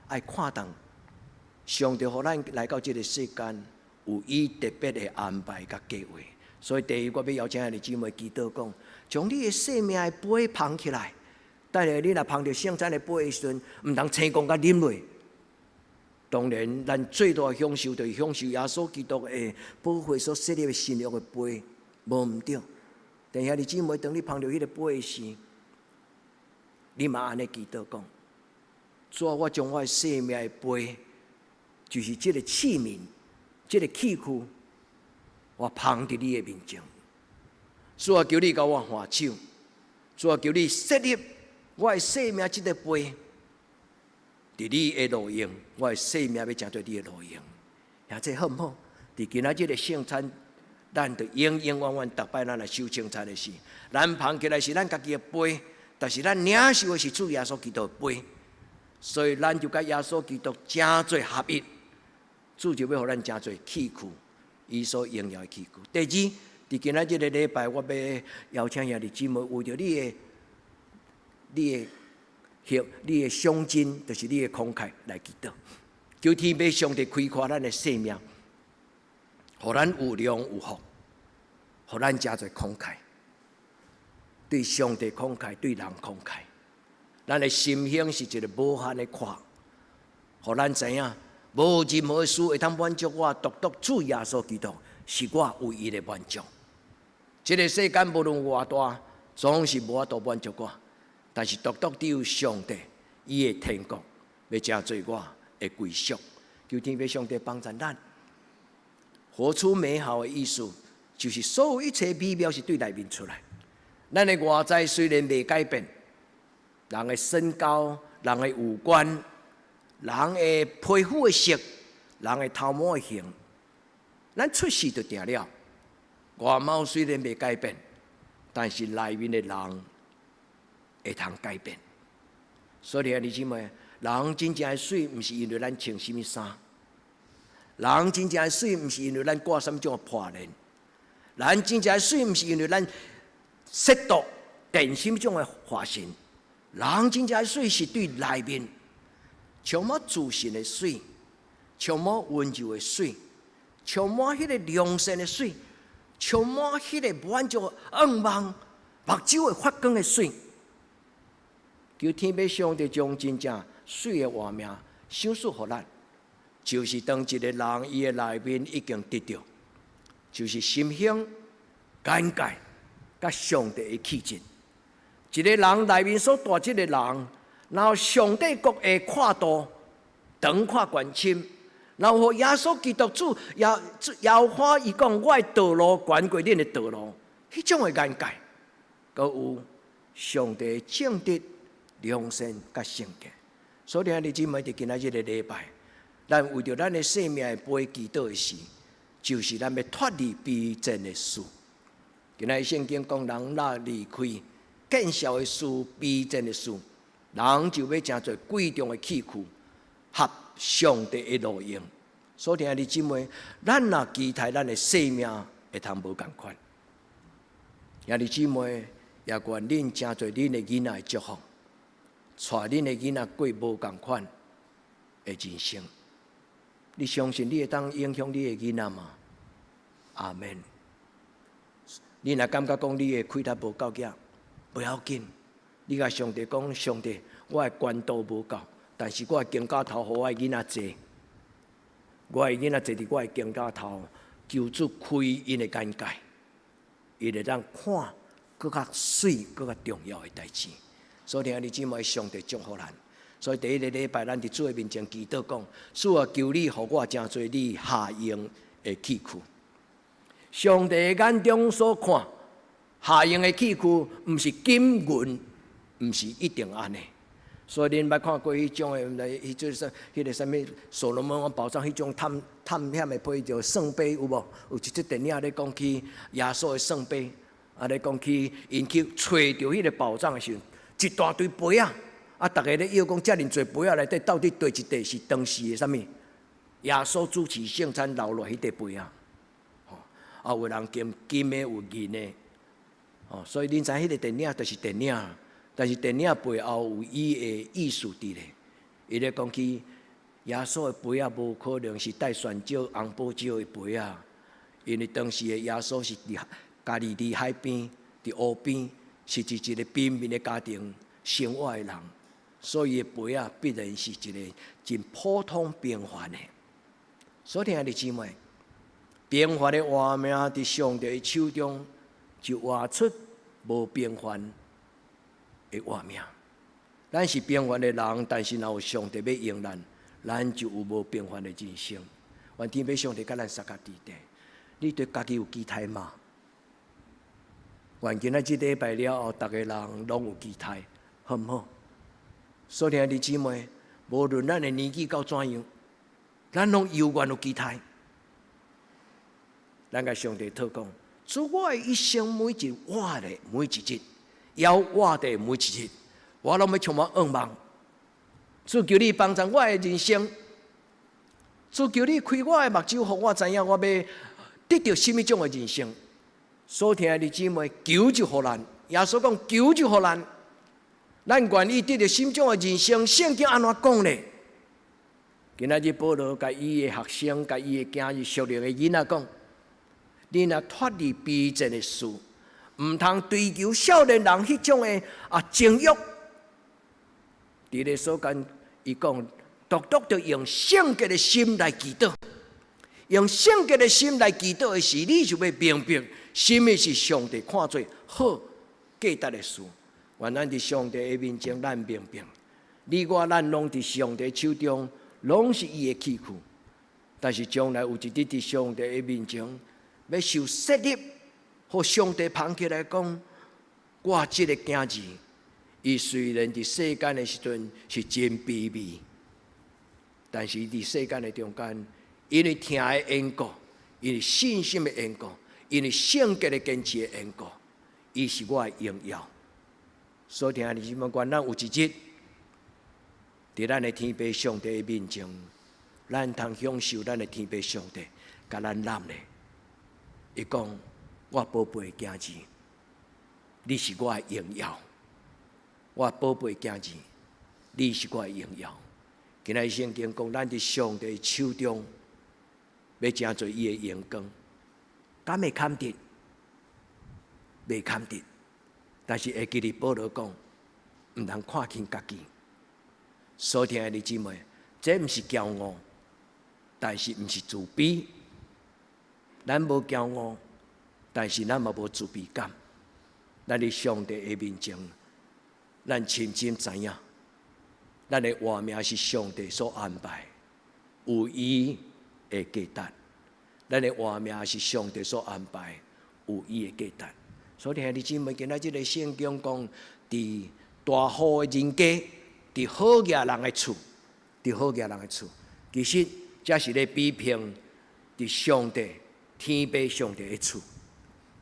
愛看重上帝，予咱來到這个世間，有伊特別的安排佮計劃。所以第一，我欲邀請兄弟姊妹祈禱講，將你的生命的杯捧起來。等下你若捧著聖餐的杯的時陣，毋通青公共啉落。當然，咱最大的享受就是享受耶穌基督的寶血所設立的新約的杯，無毋對。但兄弟姊妹，當你捧著彼个杯時，你嘛按呢祈禱講：主啊，我將我的生命的杯，就是這个器皿，這个器具，我捧佇你的面前。主啊，求你共我換手，主啊，求你設立我的生命這个杯，佇你的路用，我的生命欲成做你的路用，兄這好毋好？佇今仔這个聖餐，咱就永永遠遠逐擺咱來守聖餐的時，咱捧起來是咱家己的杯，但是咱領受的是主耶穌基督的杯，所以咱就佮耶穌基督成做合一，主就欲予咱成做器具，伊所榮耀的器具。第二，佇今仔這个禮拜，我欲邀請兄弟姊妹為著你的賞金，就是你的慷慨來祈禱，求天父上帝開闊咱的生命，予咱有量有福，予咱成做慷慨，對上帝慷慨，對人慷慨。咱的心胸是一个無限的闊，予咱知影，無任何事會通滿足我，獨獨主耶穌基督是我唯一的滿足。這个世間無論偌大，總是無法度滿足我。但是獨獨只有上帝，伊的天國欲成做我的歸宿。求天父上帝幫助咱，活出美好的意思，就是所有一切美妙是對內面出來。咱的外在雖然袂改變，人的身高、人的五官、人的皮膚的色、人的頭毛的型，咱出世就定了。外貌雖然袂改變，但是內面的人會通改變。所以兄弟姊妹，人真正的媠，毋是因為咱穿啥物衫；人真正的媠，毋是因為咱掛啥物種的破鏈；人真正的媠，毋是因為咱攝度電啥物種的髮型。人真正的媠是對內面充滿自信的媠，充滿溫柔的媠，充滿彼个良善的媠，充滿彼个滿足願望，目睭會發光的媠。求天父上帝將真正媠的畫面賞賜予咱，就是當一个人伊的內面已經得著，就是心胸、眼界、佮上帝的氣質。一个人內面所帶這个人，然後上帝國的闊度、長闊懸深，然後耶穌基督主耶耶和華伊講，我的道路懸過恁的道路，彼種的眼界，閣有上帝正直、良善佮聖潔。所以兄弟姊妹，佇今仔日个禮拜，咱為著咱的生命的杯祈禱的時，就是咱欲脫離卑賤的事。今仔日聖經講，人若離開見笑的事、卑賤的事，人就欲成做貴重的器具，合上帝的路用。所以兄弟姊妹，咱若期待咱的生命會通無仝款。兄弟姊妹，也願恁成做恁的囡仔的祝福，帶恁的囡仔過無仝款的人生。你相信你會當影響你的囡仔嗎？阿門。你若感覺講你的氣力無夠額，不要緊，你共上帝講，上帝，我的權度無夠，但是我的肩胛頭予我的囡仔坐，我的囡仔坐佇我的肩胛頭，求主開𪜶的眼界，伊會當看閣較媠、閣較重要的代誌。所以兄弟姊妹，上帝祝福咱。所以第一个禮拜，咱佇主的面前祈禱講：主啊，求你予我成做你合用的器具。上帝眼中所看合用的器具，毋是金銀，毋是一定按呢。所以恁捌看過彼種的，彼種啥？彼个啥物所羅門王寶藏彼種探探險的批叫聖杯有無？有一齣電影咧講起耶穌的聖杯，啊咧講起𪜶去揣著彼个寶藏的時陣，一大堆杯仔，啊，逐家咧臆講遮爾濟杯仔內底到底佗一塊是當時的啥物？耶穌主持聖餐留落彼塊杯仔，吼，啊有人金金的，有銀的，哦，所以恁知彼个電影就是電影。但是電影背後有伊的意思佇咧，伊咧講起耶穌的杯仔無可能是帶酸酒、紅寶酒的杯仔，因為當時的耶穌是佇加利利海邊，佇湖邊，是佇一个貧民的家庭生活的人，所以伊的杯仔必然是一个真普通平凡的。所以兄弟姊妹，平凡的活命佇上帝的手中，就活出無平凡的活命。咱是平凡的人，但是若有上帝欲用咱，咱就有無平凡的人生。願天父上帝佮咱相佮佇咧。你對家己有期待嗎？願今仔這禮拜了後，逐个人攏有期待，好毋好？所以兄弟姊妹，無論咱的年紀到怎樣，咱攏猶原有期待。咱共上帝禱告，主，我的一生每一活的每一日，猶活的每一日，我攏欲充滿願望。主，求你幫助我的人生，主，求你開我的目睭，予我知影我欲得著啥物種的人生。所聽的姊妹，求就予咱。耶穌講求就予咱，咱願意得著啥物種的人生？聖經按怎講呢？今仔日保羅共伊的學生、共伊的囝兒、屬靈的囡仔講：你若脫離卑賤的事，毋通追求少年人彼種的啊情慾。佇咧所間，伊講，獨獨著用聖潔的心來祈禱，用聖潔的心來祈禱的時，你就欲明白，啥物是上帝看做好價值的事。願咱佇上帝的面前，咱明白，你我咱攏佇上帝手中，攏是伊的器具。但是將來有一日佇上帝的面前，欲受設立，予上帝捧起來講，我這个囝兒，伊雖然佇世間的時陣是真卑微，但是佇世間的中間，因為疼的緣故，因為信心的緣故，因為聖潔的堅持的緣故，伊是我的榮耀。所以兄弟姊妹，願咱有一日，佇咱的天父上帝的面前，咱通享受咱的天父上帝共咱攬咧。伊講：我寶貝囝兒，你是我的榮耀。我寶貝囝兒，你是我的榮耀。今仔日聖經講，咱佇上帝手中，欲成做伊的榮光，敢會堪得？袂堪得。但是會記得保羅講，毋通看輕家己。所聽的弟姊妹，這毋是驕傲，但是毋是自卑。咱無驕傲，但是咱嘛無自卑感。咱佇上帝的面前，咱深深知影，咱的活命是上帝所安排，有伊的價值。咱的活命是上帝所安排，有伊的價值。所以兄弟姊妹，今仔這个聖經講，佇大戶的人家，佇好額人的厝，佇好額人的厝，其實這是咧比拼佇上帝天父上帝的厝。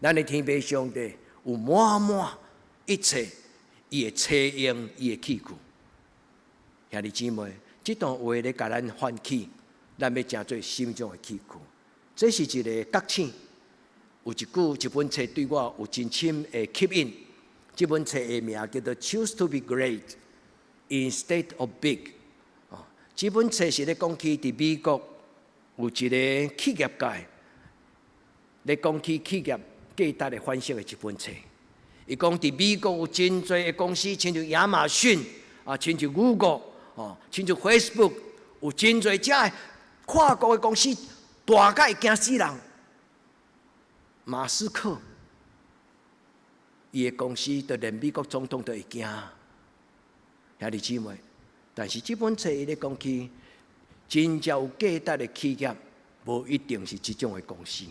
咱的天父上帝有滿滿一切伊的車用，伊的器具。兄弟姊妹，這段話咧共咱喚起，咱欲成做啥物種的器具？這是一个覺醒。有一句一本冊對我有真深的吸引。這本冊的名叫做《Choose to be Great Instead of Big》。哦，這本冊是咧講起佇美國有一个企業界，咧講起企業價值的反省的一本冊。伊講佇美國有真濟的公司，親像亞馬遜啊，親像 Google 哦，親像 Facebook，有真濟遮跨國的公司，大甲會驚死人。馬斯克，伊的公司就連美國總統都會驚，兄弟姊妹。但是這本冊伊咧講起，真正有價值的企業，無一定是這種的公司。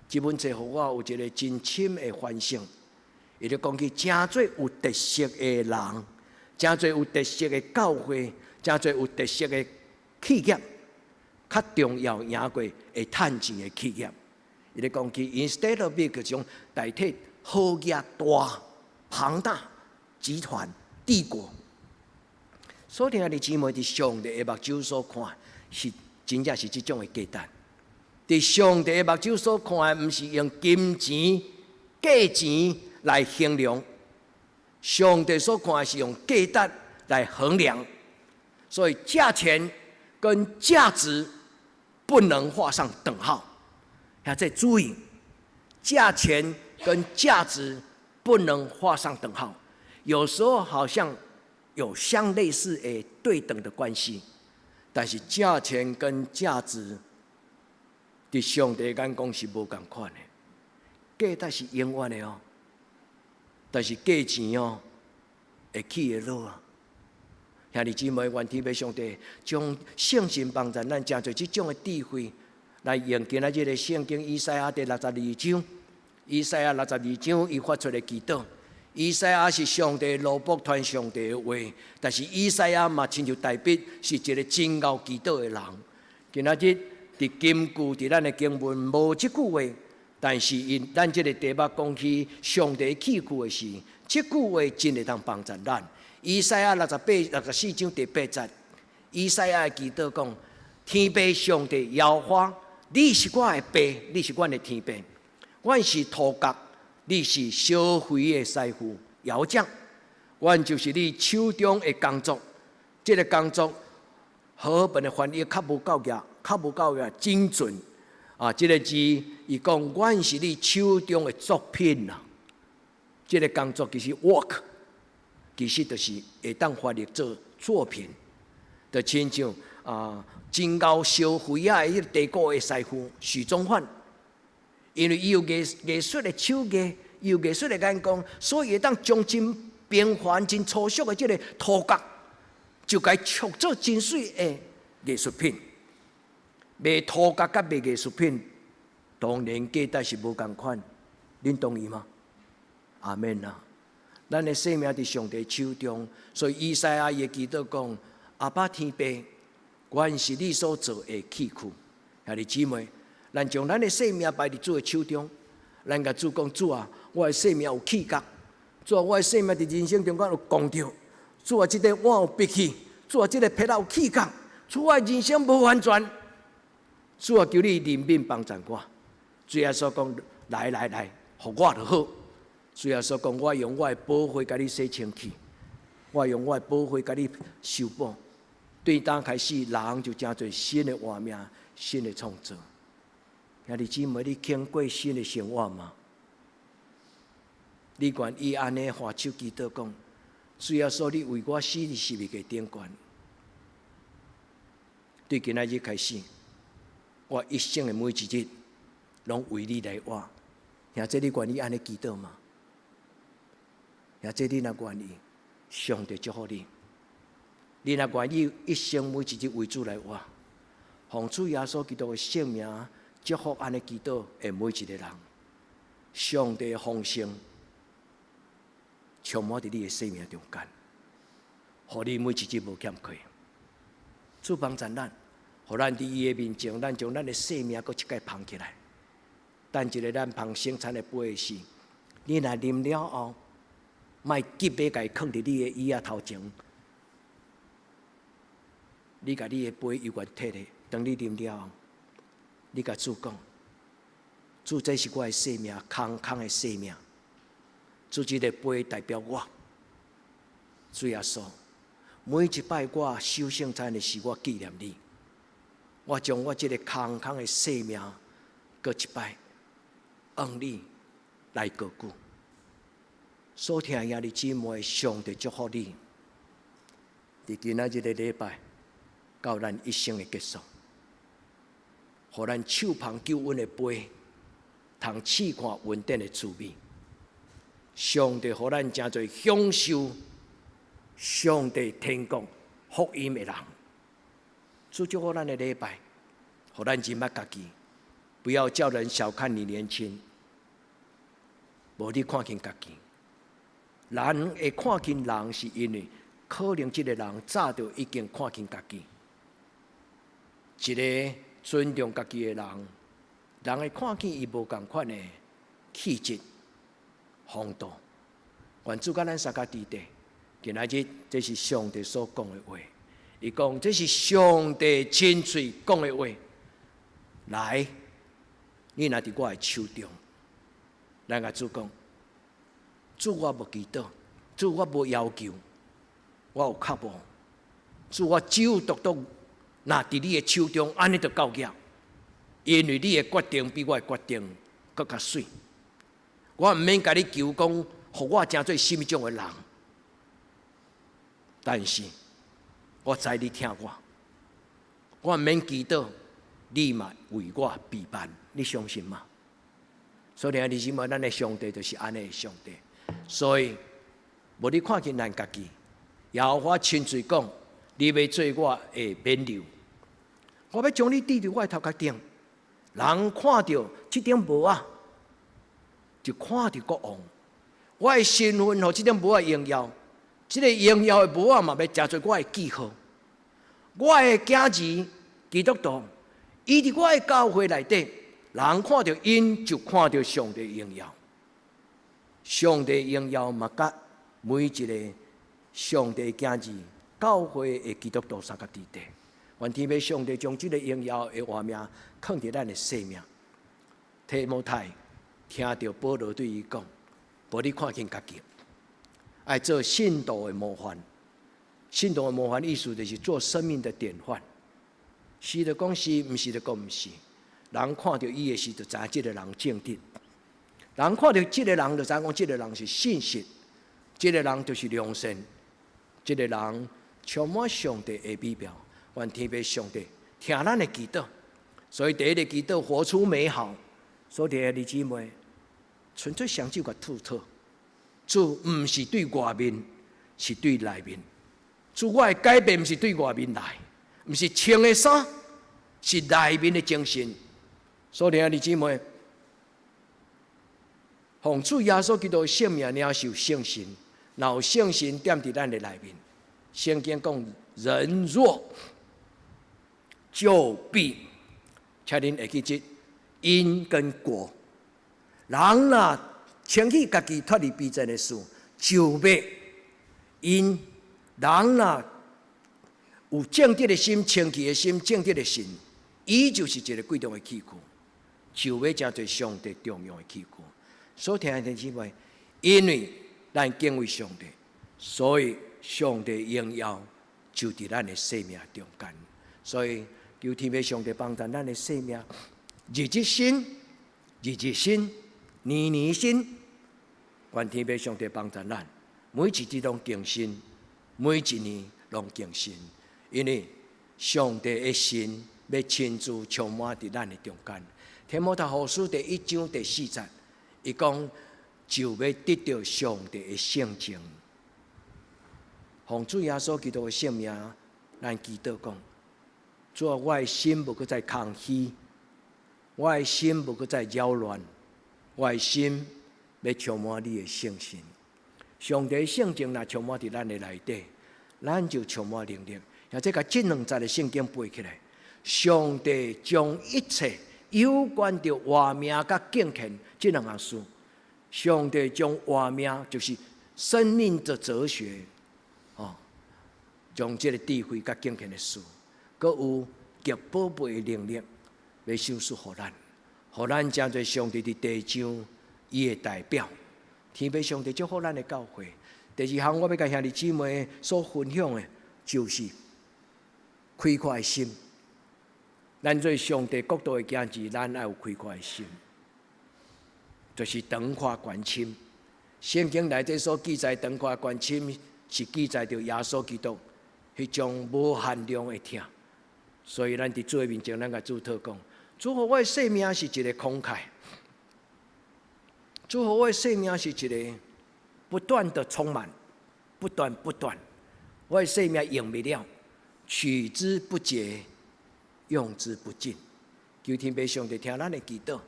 這本冊予我有一个真深的反省。伊咧講起誠濟有特色的人，誠濟有特色的教會，誠濟有特色的企業，較重要贏過會趁錢的企業。伊咧講起，instead of big 種代替好額大龐大集團帝國。所以兄弟姊妹佇上帝的目睭所看，是真正是這種的價值。佇上帝的目睭所看的，毋是用金錢、價錢來衡量，上帝所看的是用價值來衡量。所以價錢跟價值不能畫上等號。要再注意，價錢跟價值不能畫上等號。有時候好像有相類似的對等的關係，但是價錢跟價值，佇上帝眼光是無仝款的。價值是永遠的哦，但是價錢哦，會起會落啊。兄弟姊妹，願天父上帝將聖神幫助咱，成做這種的智慧，來用今仔日的聖經以賽亞第六十二章，以賽亞六十二章，伊發出的祈禱。以賽亞是上帝奴僕傳上帝的話，但是以賽亞嘛親像大衛是一个真𠢕祈禱的人。今仔日佇金句佇咱的經文無這句話，但是因咱這个題目講起上帝器具的時，這句話真會當幫助咱。以賽亞64章第八節，以賽亞的祈禱講：天父上帝耶和華，你是我的爸，你是阮的天父，阮是塗角，你是燒肥的師傅窯匠，阮就是你手中的工作。這个工作，和合本的翻譯較無夠額，較無夠額精準。啊，這个字伊講，阮是你手中的作品啊。這个工作其實 work，其實就是會當翻譯做作品，就親像啊，真𠢕燒肥仔的彼个地鼓的師傅許宗範，因為伊有藝術的手藝，伊有藝術的眼光，所以會當將真平凡、真粗俗的這个塗角，就共伊創做真媠的藝術品。賣塗角佮賣藝術品，當然價值是無仝款，恁同意嗎？阿們啊！咱的生命佇上帝手中，所以以賽亞伊祈禱講：阿爸天父，阮是你所造的器具。兄弟姊妹，咱將咱的生命擺佇主的手中，咱共主講：主啊，我的生命有氣角；主啊，我的生命佇人生中間有摃著；主啊，這个我有脾氣；主啊，這个癖仔有氣角；主啊，人生無完全。主啊，求你憐憫幫助我。主耶穌講：來來來，予我就好。主耶穌講：我用我的寶血共你洗清氣，我用我的寶血共你修補。對當開始，人就成做新的活命，新的創造。兄弟姊妹，你肯過新的生活嗎？你願意按呢揮手祈禱講，主耶穌，你為我死佇十字架頂懸。對今仔日開始，我一生的每一日，攏為你來活。兄弟，你願意按呢祈禱嗎？兄弟，你若願意，上帝祝福你。你若願意一生每一日為主來活，奉主耶穌基督的聖名祝福按呢祈禱的每一個人。上帝的豐盛充滿佇你的生命中間，予你每一日無欠缺。主幫助咱，予咱佇伊的面前，咱將咱的生命閣一擺捧起來。等一下咱捧聖餐的杯時，你若啉了後，莫急欲共伊囥佇你的椅仔頭前。你共你的杯猶原提咧，當你啉了後，你共主講：主，這是我的生命，空空的生命。主，這个杯代表我。主耶穌，每一擺我守聖餐的時，我紀念你。我將我這个空空的生命，閣一擺，用你來高舉。所疼的兄弟姊妹，上帝祝福你。佇今仔日的禮拜，到咱一生的結束，予咱手捧救恩的杯，通試看恩典的滋味。上帝予咱成做享受上帝天國福音的人。主祝福咱的禮拜，予咱認捌家己，不要叫人小看你年輕。無你看輕家己，人會看輕人，是因為可能這个人早就已經看輕家己。一个尊重家己的人，人會看見伊無仝款的氣質、風度。願主佮咱相佮佇底，今仔日這是上帝所講的話。伊講這是上帝親喙講的話。來，你若佇我的手中，咱共主講，主，我無祈禱，主，我無要求，我有渴慕，主，我只有獨獨若佇你的手中，按呢就夠額。因為你的決定比我的決定閣較媠。我毋免共你求講，予我成做啥物種的人，但是我知你疼我，我毋免祈禱，你嘛為我備辦，你相信嗎？所以兄弟姊妹，咱的上帝就是按呢的上帝。所以，無你看輕咱家己，耶和華親嘴講，你欲做我的冕旒，我欲將你戴佇我的頭殼頂。人看著這頂帽仔，就看著國王。我的身份予這頂帽仔榮耀，這个榮耀的帽仔嘛欲成做我的記號。我的囝兒基督徒，伊佇我的教會內底，人看著𪜶就看著上帝榮耀。上帝榮耀嘛，佮每一个上帝囝兒教會的基督徒相佮佇底。願天父上帝將這个榮耀的畫面囥佇咱的生命。提摩太聽著保羅對伊講：無你看輕家己，愛做信徒的模範。信徒的模範意思就是做生命的典範。是就講是，毋是就講毋是。人看著伊的時，就知影這个人正直。人看著這个人，就知影講這个人是信實，這个人就是良善，這个人充滿上帝的美妙。願天父上帝聽咱的祈禱，所以第一个祈禱活出美好。所以兄弟姊妹，伸出雙手共吐吐。主毋是對外面，是對內面。主，我的改變毋是對外面來，毋是穿的衫，是內面的精神。所以兄弟姊妹，奉主耶穌基督的聖名領受聖神，若有聖神踮佇咱的內面，聖經講，人若就必，請恁會記這因跟果。人若清去家己脫離卑賤的事，就欲因人若有正直的心、清氣的心、正直的心，伊就是一个貴重的器具，就欲成做上帝重用的器具。所疼的弟兄姊妹，因為咱敬畏上帝，所以上帝榮耀就佇咱的生命中間。所以求天父上帝幫助咱的生命，日日新，日日新，年年新。願天父上帝幫助咱，每一日攏更新，每一年攏更新，因為上帝的神欲親自充滿佇咱的中間。提摩太後書第一章第四節，伊講就欲得著上帝的聖情。奉主耶穌基督的聖名，咱祈禱講：主啊，我的心無閣再空虛，我的心無閣再擾亂，我的心欲充滿你的聖神。上帝聖情若充滿佇咱的內底，咱就充滿能力。或者共這兩節的聖經背起來，上帝將一切有關著活命佮敬虔這兩項事，上帝將活命就是生命的哲學，哦，將這個智慧佮敬虔的事，閣有極寶貝的能力，欲賞賜予咱，予咱成做上帝佇地上伊的代表。天父上帝祝福咱的教會。第二項，我欲共兄弟姊妹所分享的，就是開闊的心。咱做上帝國度的囝兒，咱愛有開闊的心，就是長闊懸深。聖經內底所記載長闊懸深，是記載著耶穌基督彼種無限量的疼。所以咱佇主的面前，咱共主禱講：主予我的生命是一個慷慨，主予我的生命是一個不斷的充滿，不斷不斷，我的生命用袂了，取之不竭，用之不盡。求天父上帝聽咱的祈禱，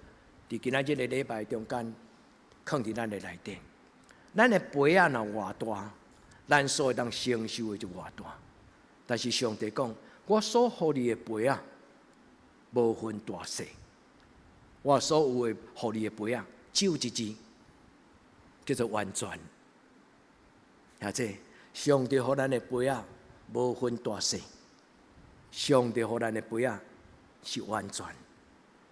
佇今仔這個禮拜中間，囥佇咱的內底。咱的杯仔若偌大，咱所會當承受的就偌大。但是上帝講，我所予你的杯仔，無分大細。我所有的予你的杯仔，只有一字，叫做完全。或者上帝予咱的杯仔，無分大細。上帝予咱的杯仔是完全。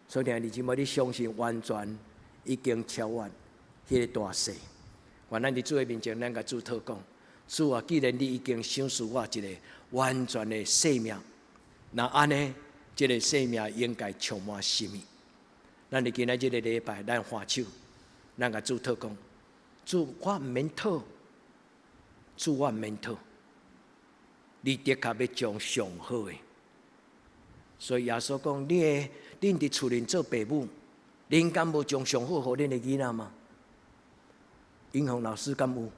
所以，兄弟姊妹，你相信完全已經超越彼個大細。願咱佇主的面前，咱共主禱講：主啊，既然你已經賞賜我一個完全的生命，那按呢，這個生命應該充滿什麼？咱佇今仔這個禮拜，咱還手，咱共主禱講：主，我毋免討，主我毋免討，你的確欲將上好的。所以耶穌講：你的恁佇厝裡做爸母，恁敢無將上好予恁的囡仔嗎？英雄老師敢有？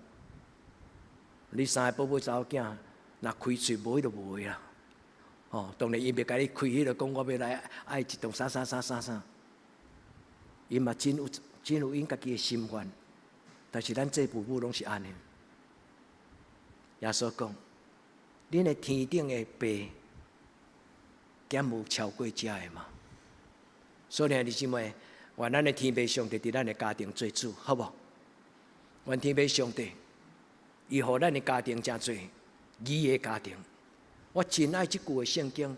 你三个寶貝查某囝，若開喙無彼就無的啦。哦，當然伊袂共你開彼個講，我欲來愛一棟啥啥啥啥啥。𪜶嘛真有真有𪜶家己的心願，但是咱做父母攏是按呢。耶穌講：恁的天頂的爸，敢無超過這的嗎？所以兄弟姊妹，願咱的天父上帝佇咱的家庭做主，好無？願天父上帝，伊予咱的家庭成做義的家庭。我真愛這句的聖經，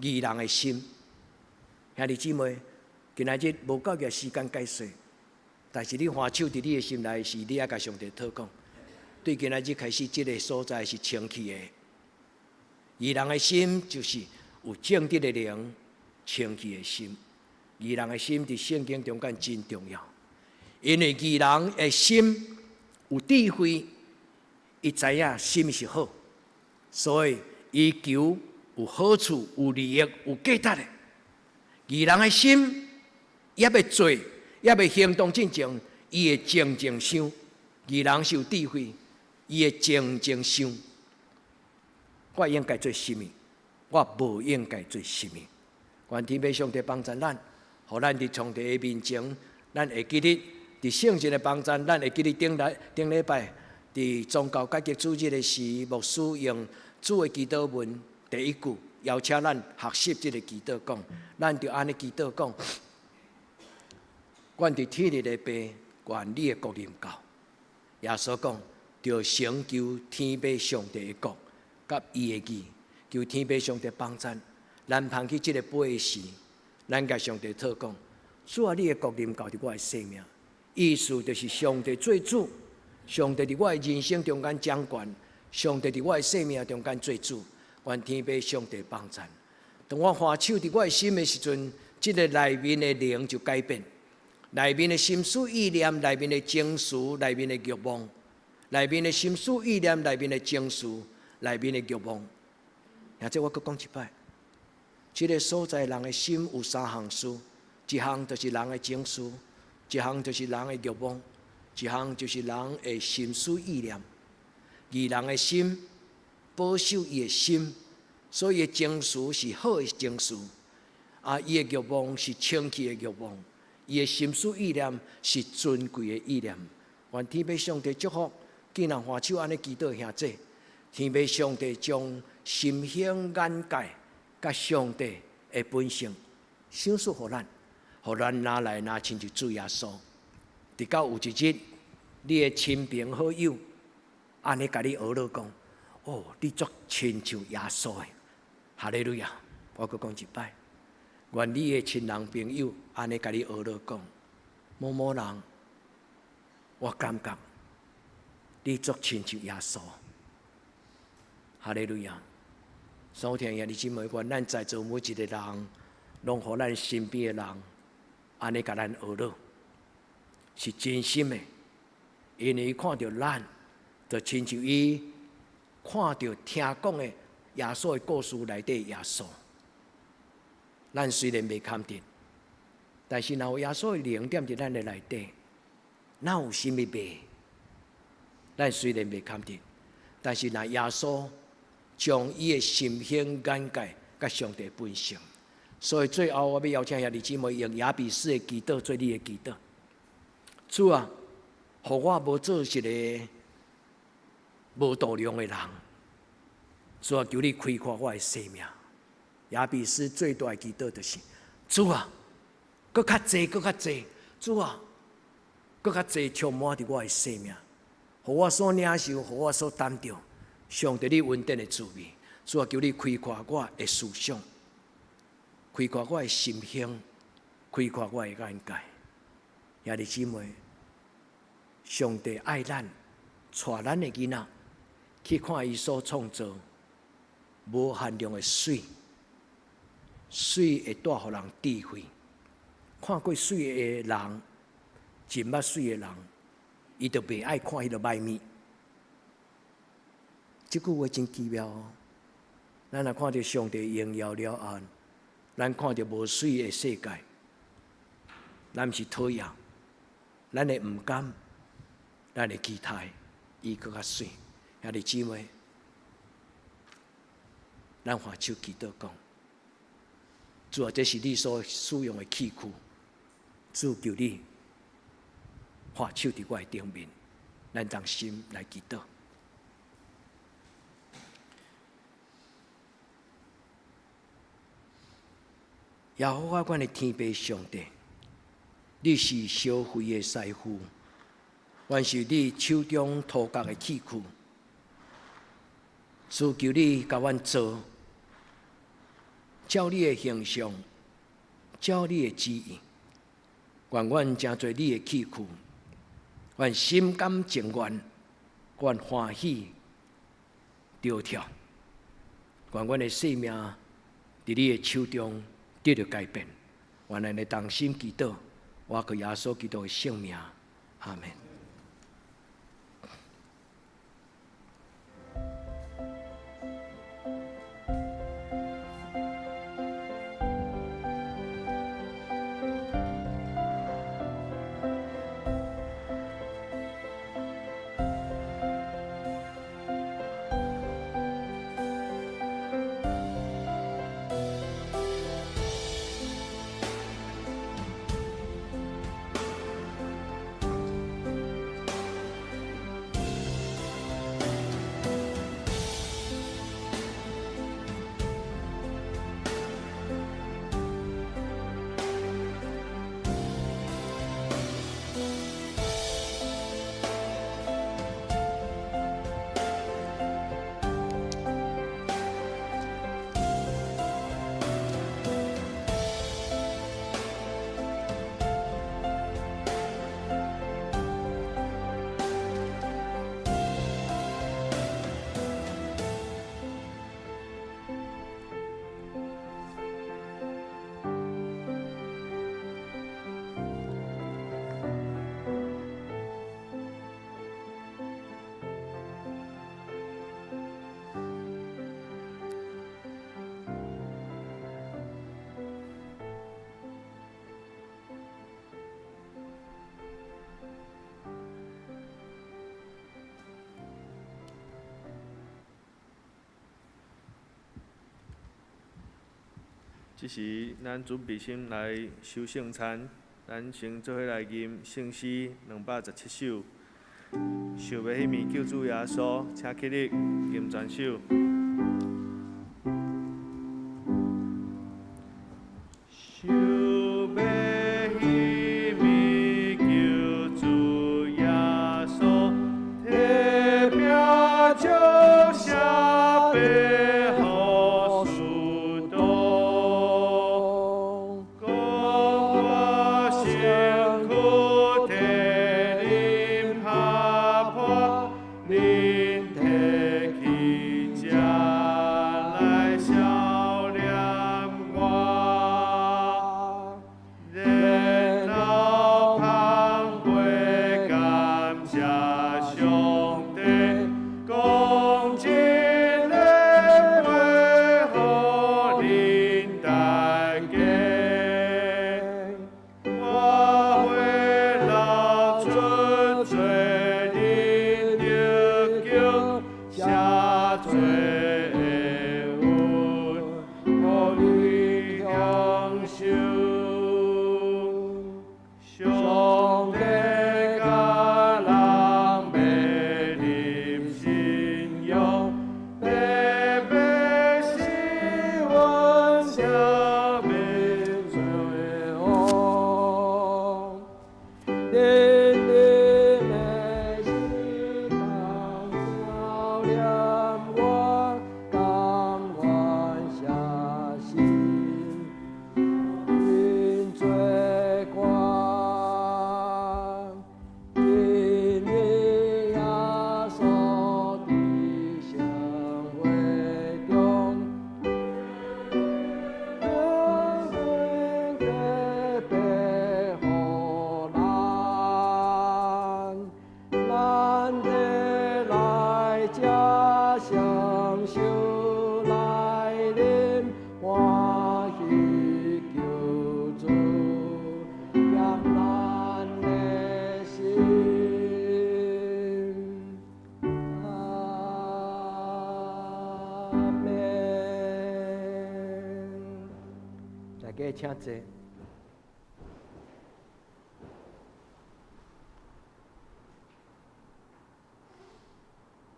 義人的心。兄弟姊妹，今仔日無夠個時間解說，但是你還手佇你的心內時，你愛共上帝禱講。對今仔日開始，這個所在是清氣的。義人的心就是有正直的靈，清氣的心。義人的心佇聖經中間真重要，因為義人的心有智慧，伊知影什麼是好，所以伊求有好處、有利益、有價值的。義人的心猶未做，猶未行動進前，伊會靜靜想。義人是有智慧，伊會靜靜想。我應該做什麼？我無應該做什麼？願天父上帝幫助咱，予咱佇上帝的面前，咱會記得佇聖神的幫助，咱會記得頂禮頂禮拜佇宗教改革主日的時，牧師用主的祈禱文第一句邀請咱學習這個祈禱，講，咱就按呢祈禱講：阮佇天日的爸，願你的國臨到。耶穌講，著先求天父上帝的國，佮伊的義，求天父上帝幫助咱捧起這個杯時，咱共上帝禱講：主啊，你的國臨到佇我的生命，意思就是上帝做主，上帝佇我的人生中間掌權，上帝佇我的生命中間做主，願天父上帝幫助。當我還手佇我的心的時陣，這個內面的靈就改變。內面的心思意念，內面的情緒，內面的慾望，內面的心思意念，內面的情緒，內面的慾望。兄弟，我閣講一擺，這个所在人的心有三項事，一項就是人的情緒，一項就是人的慾望，一項就是人的心思意念。義人的心保守伊的心，所以伊的情緒是好的情緒，啊，伊的慾望是清氣的慾望。伊的心思意念是尊貴的意念。願天父上帝祝福，既然揮手按呢祈禱兄弟，天父上帝將心胸眼界佮上帝的本性賞賜予咱，予咱若來若親像主耶穌。直到有一日，你的親朋好友按呢共你呵咾講：哦，你足親像耶穌的，哈利路亞！我閣講一擺。願你的親人朋友按呢共你呵咾講，某某人，我感覺你足親像耶穌，哈利路亞！所聽兄弟姊妹，願咱在座每一个人，攏予咱身邊的人按呢共咱呵咾，是真心的，因為伊看著咱，就親像伊看著聽講的耶穌的故事內底耶穌。咱雖然袂堪得，但是若有耶穌的靈踮佇咱的內底，哪有啥物袂？咱雖然袂堪得，但是若耶穌將伊的心胸眼界佮上帝本性，所以最後我欲邀請兄弟姊妹用雅比斯的祈禱做你的祈禱。主啊，予我無做一个無度量的人。主啊，求你開闊我的生命。雅比斯最大的祈禱就是：主啊，閣較濟，閣較濟，主啊，閣較濟充滿佇我的生命，予我所領受，予我所擔著，上帝你恩典的滋味。主啊，求你開闊我的思想，開闊我的心胸，開闊我的眼界。兄弟姊妹，上帝愛咱，帶咱的囡仔去看伊所創造無限量的媠。媠會帶予人智慧，看過媠的人，真捌媠的人，伊就袂愛看彼个歹物。這句話真奇妙哦。咱若看著上帝榮耀了後，咱看著無媠的世界，咱毋是討厭，咱會毋甘，咱會期待伊閣較媠。兄弟姊妹，咱揮手祈禱講。主啊，這是你所使用的器具，主求你揮手佇我的頂面，咱同心來祈禱。耶和華阮的天父上帝，你是燒火的師傅，阮是你手中塗工的器具，主求你共阮做。照你的形象，照你的旨意，願阮成做你的器具，願心甘情願，願歡喜著跳，願阮的生命佇你的手中得著改變。願咱來同心祈禱，我靠耶穌基督的聖名，阿們。這時，咱準備心來守聖餐，咱先做伙來吟聖詩217首。想欲彼暝救主耶穌，請起立，吟全首。想欲彼暝救主耶穌，提餅祝謝擘予使徒，講我身軀替恁拍破，恁提去食來銷念我。然後捧杯感謝上帝，講這个杯予恁大家。我血流出做恁得救赦罪的恩，予恁享受。上帝教人欲入信仰，白白使阮赦免罪惡。恁的死當銷念我，甘願捨身因做官。今日耶穌佇聖會中，分這杯予咱，咱提來食，雙手來啉，歡喜救主減咱的心。阿們。大家請坐。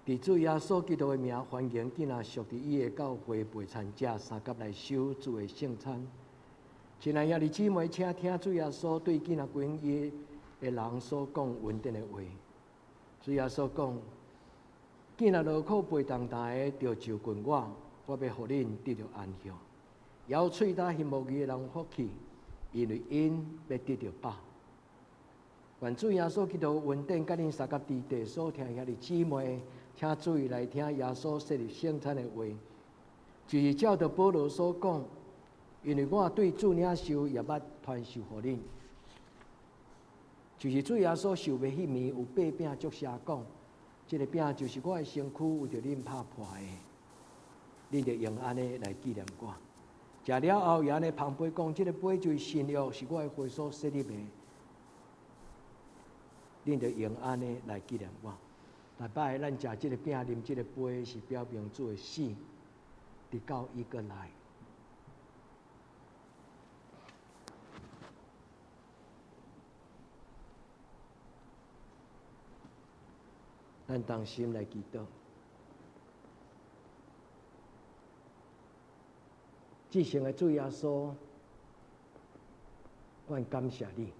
佇主耶穌基督的名，歡迎囝仔屬佇伊的教會陪餐者相佮來守主的聖餐。親愛兄弟姊妹，請聽主耶穌對囝仔歸伊的人所講恩典的話。主耶穌講：囝仔勞苦背重擔的，著就近我，我欲予恁得著安歇。枵喙焦行無義的人有福氣，因為𪜶欲得著飽。願主耶穌基督恩典，佮恁相佮佇地所聽兄弟姊妹，請注意來聽耶穌設立聖餐的話，就是照著保羅所講，因為我對主領受，也捌傳授予恁，就是主耶穌受賣彼暝，有擘餅祝謝講，這个餅就是我的身軀，為著恁拍破的，恁著用按呢來紀念我。食了後，也按呢捧杯講，這个杯就是新約，是我的血所設立的。恁著用按呢來紀念我。逐擺咱食這个餅、啉這个杯，是表明主的死，直到伊閣來。咱同心來祈禱。至聖的主耶穌，阮感謝你，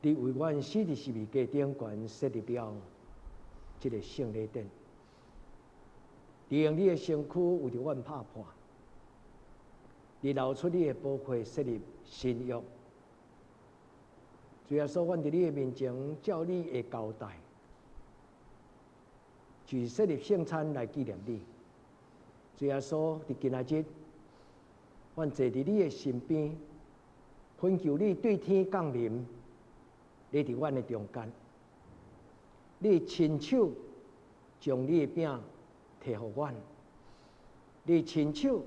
你為阮死佇十字架頂懸設立了這个聖禮典，利用你的身軀為著阮拍破，你流出你的寶血設立新約。主耶穌，阮佇你的面前照你的交代，就是設立聖餐來紀念你。主耶穌，佇今仔日，阮坐佇你的身邊，懇求你對天降臨，你佇阮的中間，你親手將你的餅提予阮，你親手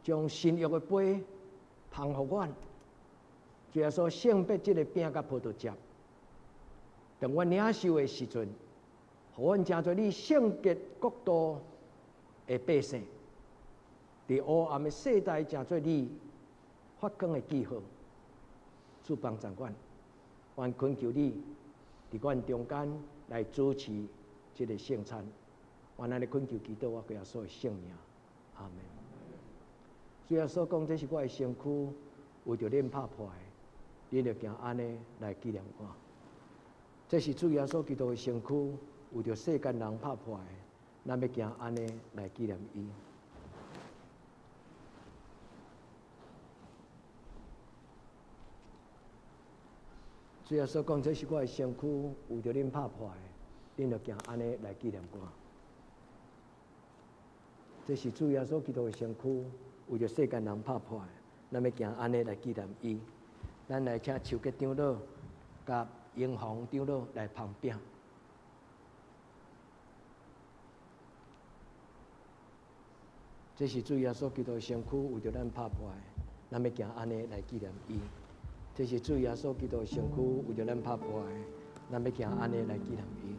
將新約的杯捧予阮。主耶穌，聖別這个餅佮葡萄汁，當阮領受的時陣，予阮成做你聖潔國度的百姓。佇黑暗的世代，成做你發光的記號。主幫助阮，阮懇求你佇阮中間來主持這个聖餐。阮按呢懇求祈禱，我耶穌的聖名，阿門。主耶穌講，這是我的身軀，為著恁拍破的，恁著行按呢來紀念我。這是主耶穌基督的身軀，為著世間人拍破的，咱欲行按呢來紀念伊。主耶穌講，這是我的身軀，為著恁拍破的，恁著行按呢來紀念我。這是主耶穌基督的身軀，為著世間人拍破的，咱欲行按呢來紀念伊。咱來請手結長老佮英雄長老來捧餅。這是主耶穌基督的身軀，為著咱拍破的，咱欲行按呢來紀念伊。這是主耶穌基督的身軀，為著咱拍破的，咱欲行按呢來紀念伊。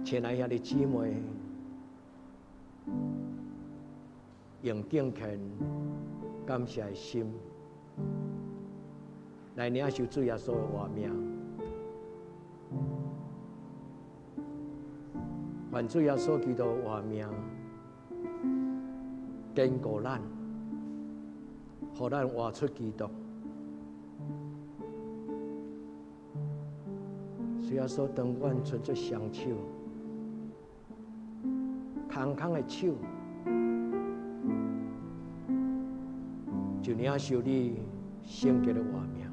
親愛兄弟姊妹，用敬虔感謝的心來領受主耶穌的活命。願主耶穌基督的活命堅固咱，予咱活出基督。主耶穌，當阮伸出雙手，空空的手，就領受你聖潔的活命。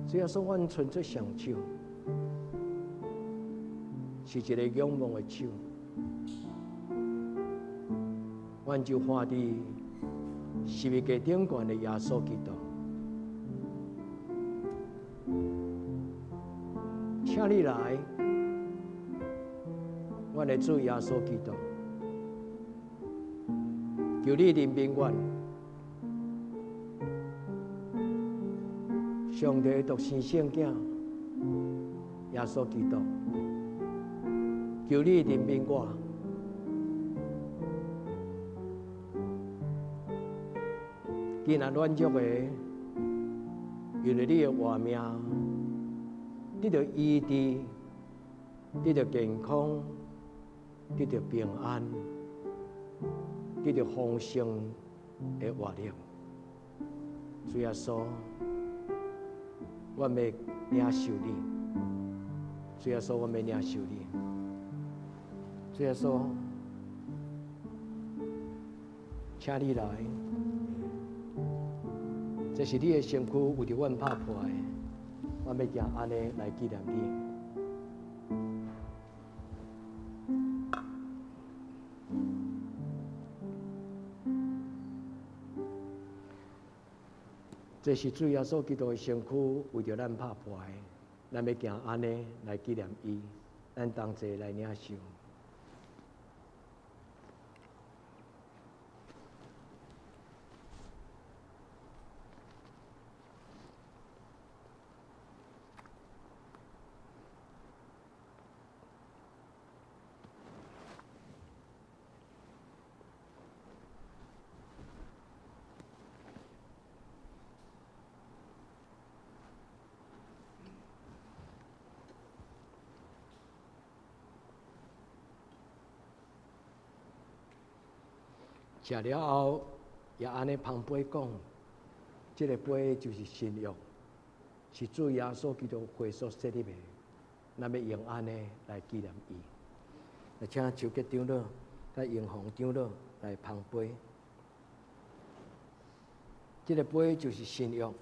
主耶穌，阮伸出雙手，是一个仰望的手，阮就看佇十字架頂懸的耶穌基督，請你來，阮的主耶穌基督，求你憐憫阮，上帝獨生聖子耶穌基督，求你憐憫我。今仔軟弱的，因為你的活命，得著醫治，得著健康，得著平安，得著豐盛的活力。主耶穌，我欲領受你。主耶穌，我欲領受你。主耶穌，請你來，這是你的身軀，為著阮拍破的，我欲行按呢來紀念你。這是主耶穌基督的身軀，為著咱拍破的，咱欲行按呢來紀念伊，咱同齊來領受。食了後，也按呢捧杯講，這个杯就是新約，是主耶穌基督血所設立的，咱欲用按呢來紀念伊。來請手結長老、佮英雄長老來捧杯。這个杯就是新約，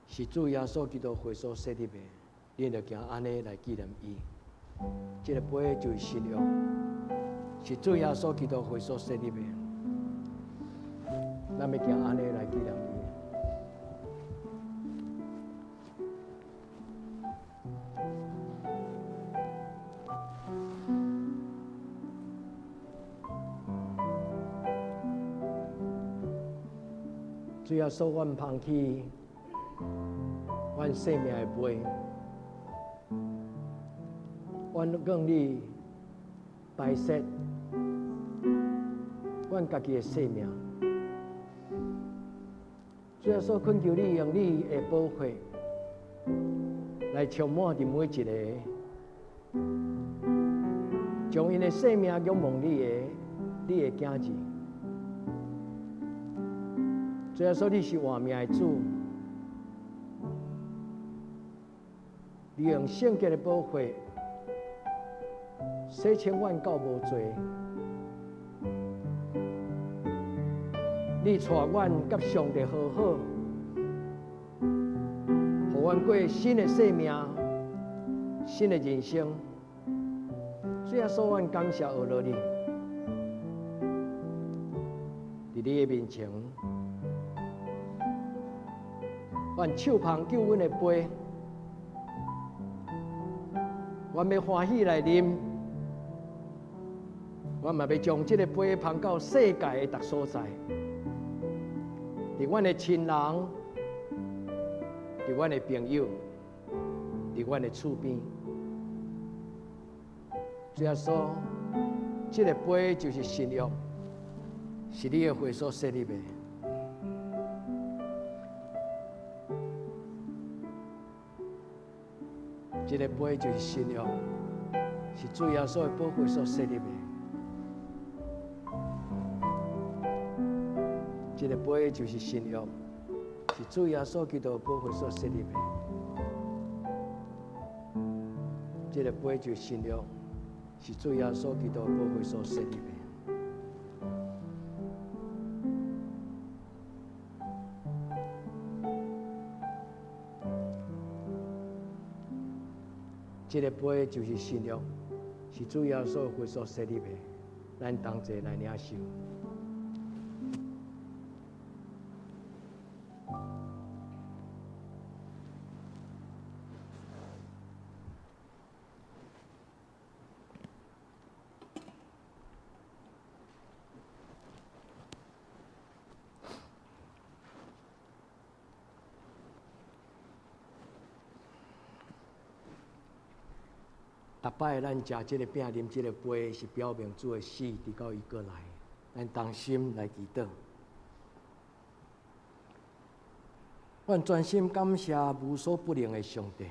是主耶穌基督血所設立的，恁著行按呢來紀念伊。這个杯就是新約，是主耶穌基督血所設立的，咱欲行按呢來紀念伊。主耶穌，阮放棄阮生命的杯，阮向你擺設阮家己的生命。主耶穌懇求你用你的寶血來充滿佇每一個，將𪜶的生命仰望你的囝兒。主耶穌，你是活命的主，你用聖潔的寶血洗清阮到無罪，你帶阮佮上帝和好，予阮過新的生命、新的人生。主耶穌，阮感謝阿羅你，佇你的面前，阮手捧救恩的杯，阮欲歡喜來啉，阮嘛欲將這个杯捧到世界的逐所在，佇阮的親人，佇阮的朋友，佇阮的厝邊。主耶穌，這个杯就是新約，是你的血所設立的。這个杯就是新約，是主耶穌的寶血所設立的。這个杯就是新約，是主耶穌基督的寶血所設立的。這个杯就是新約，是主耶穌基督的寶血所設立的。這个杯就是新約，是主耶穌的血所設立的。咱同齊來領受。逐擺咱食這个餅、啉這个杯，是表明主的死，直到伊閣來。咱同心來祈禱。阮專心感謝無所不能的上帝，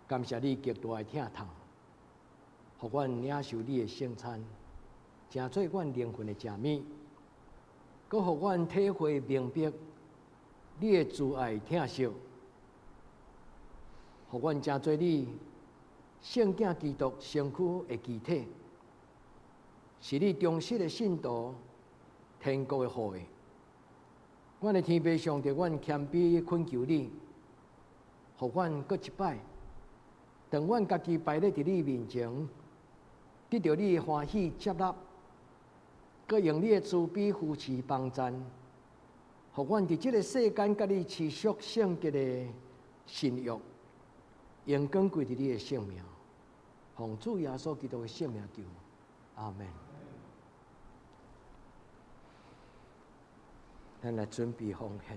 感謝你極大的疼痛，予阮領受你的聖餐，成做阮靈魂的食物，閣予阮體會明白你的慈愛疼惜，予阮成做你聖囝基督身軀的肢體，是你忠實的信徒，天國的後裔。阮的天父上帝，阮謙卑懇求你，予阮閣一擺，當阮家己擺咧佇你面前，得著你的歡喜接納，閣用你的慈悲扶持幫贊，予阮佇這个世間佮你持續聖潔的信仰，榮光歸佇你的聖名，奉主耶穌基督的聖名求，阿們。咱來準備奉獻。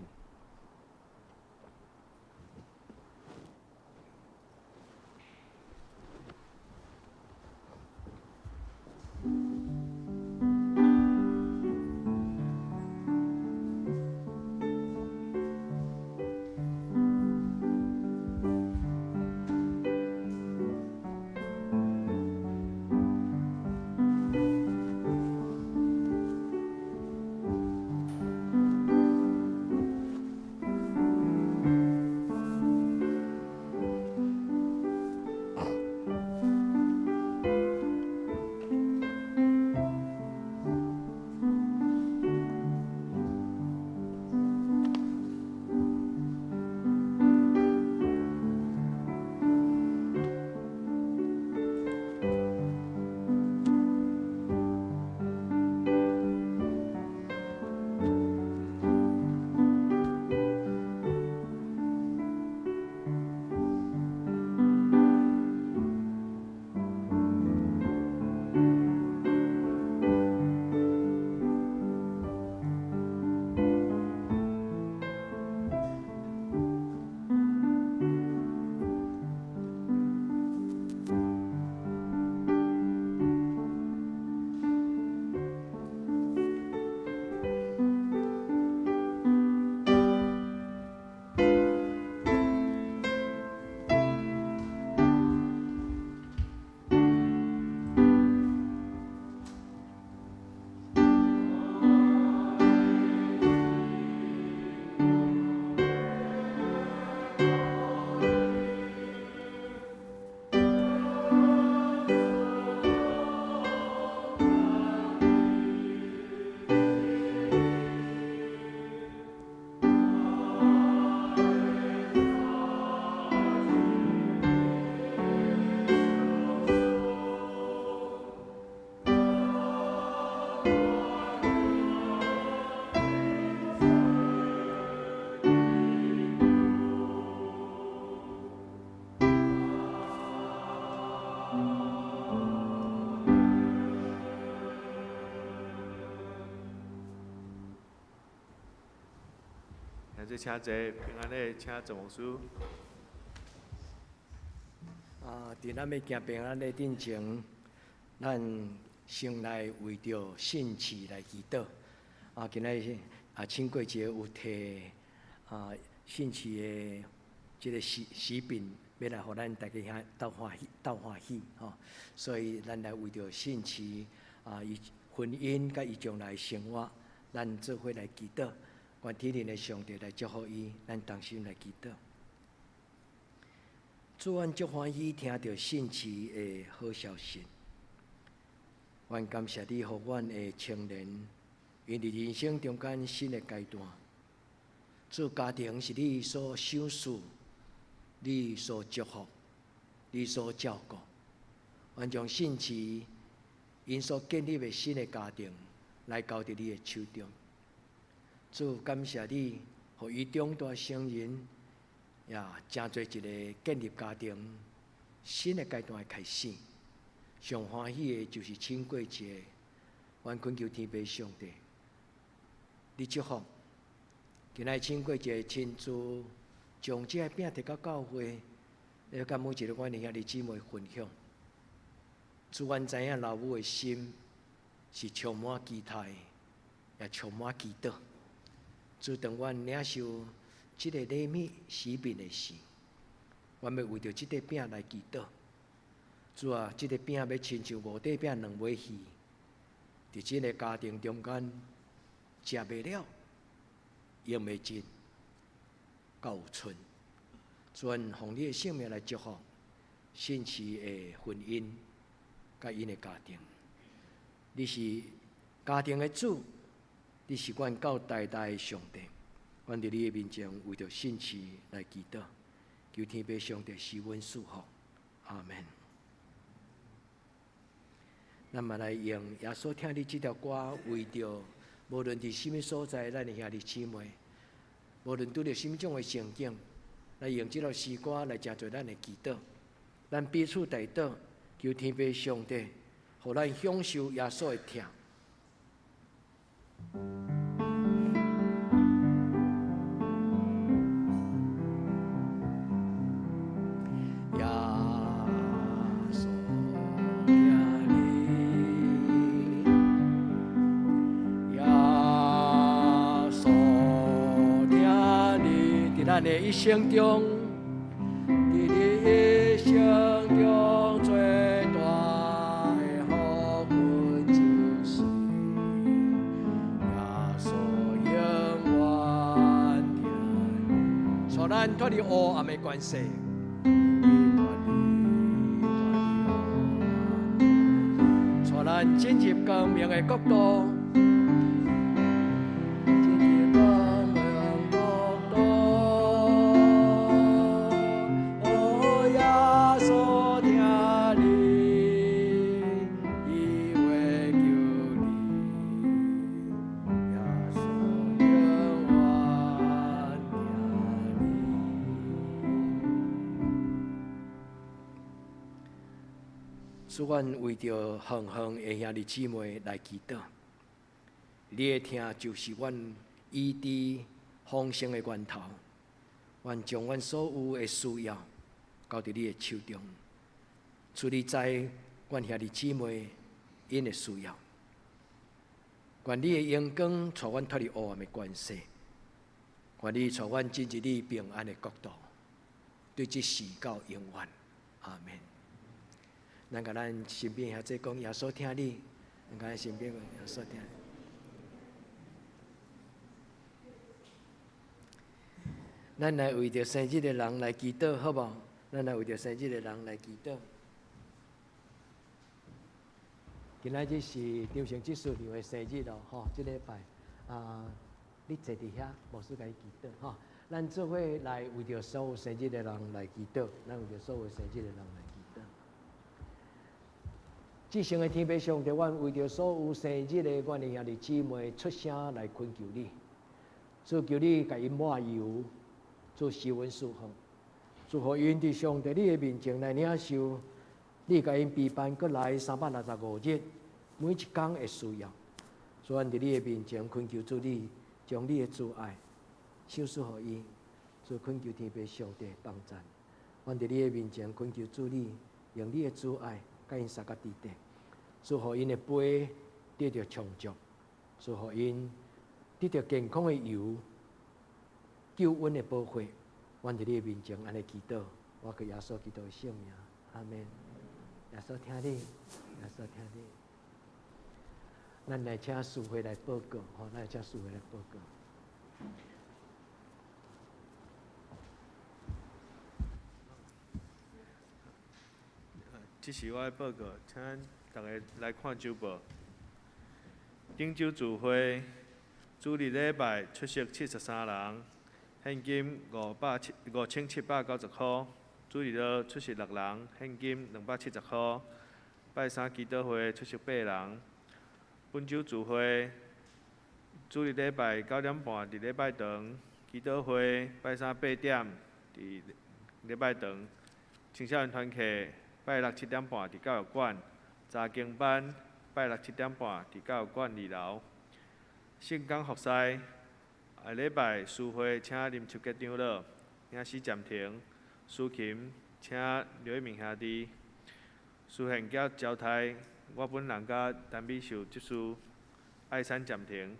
兄弟請坐，平安禮，請鄭牧師。啊，佇咱欲行平安禮頂前，咱先來為著信慈來祈禱。啊，今仔日啊，請過節有提啊信慈的這个喜喜餅，欲來予咱大家兄鬥歡喜鬥歡喜吼。所以咱來為著信慈啊，伊婚姻佮伊將來生活，咱做伙來祈禱，願天靈的上帝來祝福伊，咱同心來祈禱。主，阮足歡喜聽著信慈的好消息。阮感謝你，予阮的青年，𪜶佇人生中間新的階段，做家庭是你所賞賜、你所祝福、你所照顧。阮將信慈𪜶所建立的新的家庭，來交佇你的手中。主，感謝你，予伊長大成人，也成做一个建立家庭新的階段的開始。上歡喜的就是請過節，阮懇求天父上帝，你祝福。今仔請過節親自將這个餅提到教會，來佮每一个阮的兄弟姊妹分享。主，阮知影老母的心是充滿期待，也充滿祈禱。主，當阮領受這个禮物喜餅的時，阮欲為著這塊餅來祈禱。主啊，這个餅欲親像五塊餅兩尾魚，佇這个家庭中間食袂了，用袂盡，閣有賰。主，阮奉你的聖名來祝福信慈的婚姻佮𪜶的家庭。你是家庭的主，你是阮到代代的上帝。阮佇你的面前為著信慈來祈禱，求天父上帝賜阮賜福。阿門。咱嘛來用耶穌疼你這條歌，為著無論佇啥物所在，咱的兄弟姊妹，無論拄著啥物種的情景，來用這條詩歌來成做咱的祈禱。咱彼此代禱，求天父上帝，予咱享受耶穌的疼。耶穌疼你，耶穌疼你，佇咱的一生中，佇你一生中最大的福分就是耶穌永遠疼你，帶咱脫離黑暗的權勢。帶咱進入光明的國度，進入光明國度。哦，耶穌疼你，伊會救你，耶穌永遠疼你。主，阮為著遠遠的兄弟姊妹來祈禱，你的疼就是阮醫治豐盛的源頭。阮將阮所有的需要交佇你的手中，主，你知阮兄弟姊妹𪜶的需要。願你的榮光帶阮脫離黑暗的權勢，願你帶阮進入你平安的國度，對這時到永遠。阿門。咱共咱身邊兄弟講，耶穌疼你，咱共咱身邊講，耶穌疼你。咱來為著生日的人來祈禱，好無？咱來為著生日的人來祈禱。今仔日是張成執事長的生日咯，吼！這禮拜啊，你坐佇遐，牧師共你祈禱，吼。咱做伙來為著所有生日的人來祈禱，咱為著所有生日的人來祈禱。至聖的天父上帝，阮為著所有生日的阮的兄弟姊妹出聲來懇求你，主，求你共𪜶抹油，主，施恩賜福，祝福𪜶佇上帝你的面前來領受，你共𪜶備辦閣來365日，每一工的需要。主，阮佇你的面前懇求主你，將你的慈愛賞賜予伊，主懇求天父上帝幫贊。阮佇你的面前懇求主你，用你的慈愛共𪜶相佮佇底，賜予𪜶的杯得著充足，賜予𪜶得著健康的油，救恩的寶血。阮佇你的面前按呢祈禱，我靠耶穌基督的聖名，阿們。耶穌疼你，耶穌疼你。咱來請司會來報告，吼，咱來請司會來報告。這是我的報告，請大家來看週報。頂週聚會，主日禮拜出席73人，獻金5790箍。主日學出席6人，獻金270箍。拜三祈禱會出席8人。本週聚會，主日禮拜9點半佇禮拜堂祈禱會，拜三8點佇禮拜堂。青少年團契拜六7點半佇教育館，查經班拜六7點半佇教育館2樓。聖工服侍，下禮拜司會請林秋杰長老，領詩暫停，司琴請劉一鳴兄弟，司獻佮招待，我本人佮陳美秀執事，愛山暫停。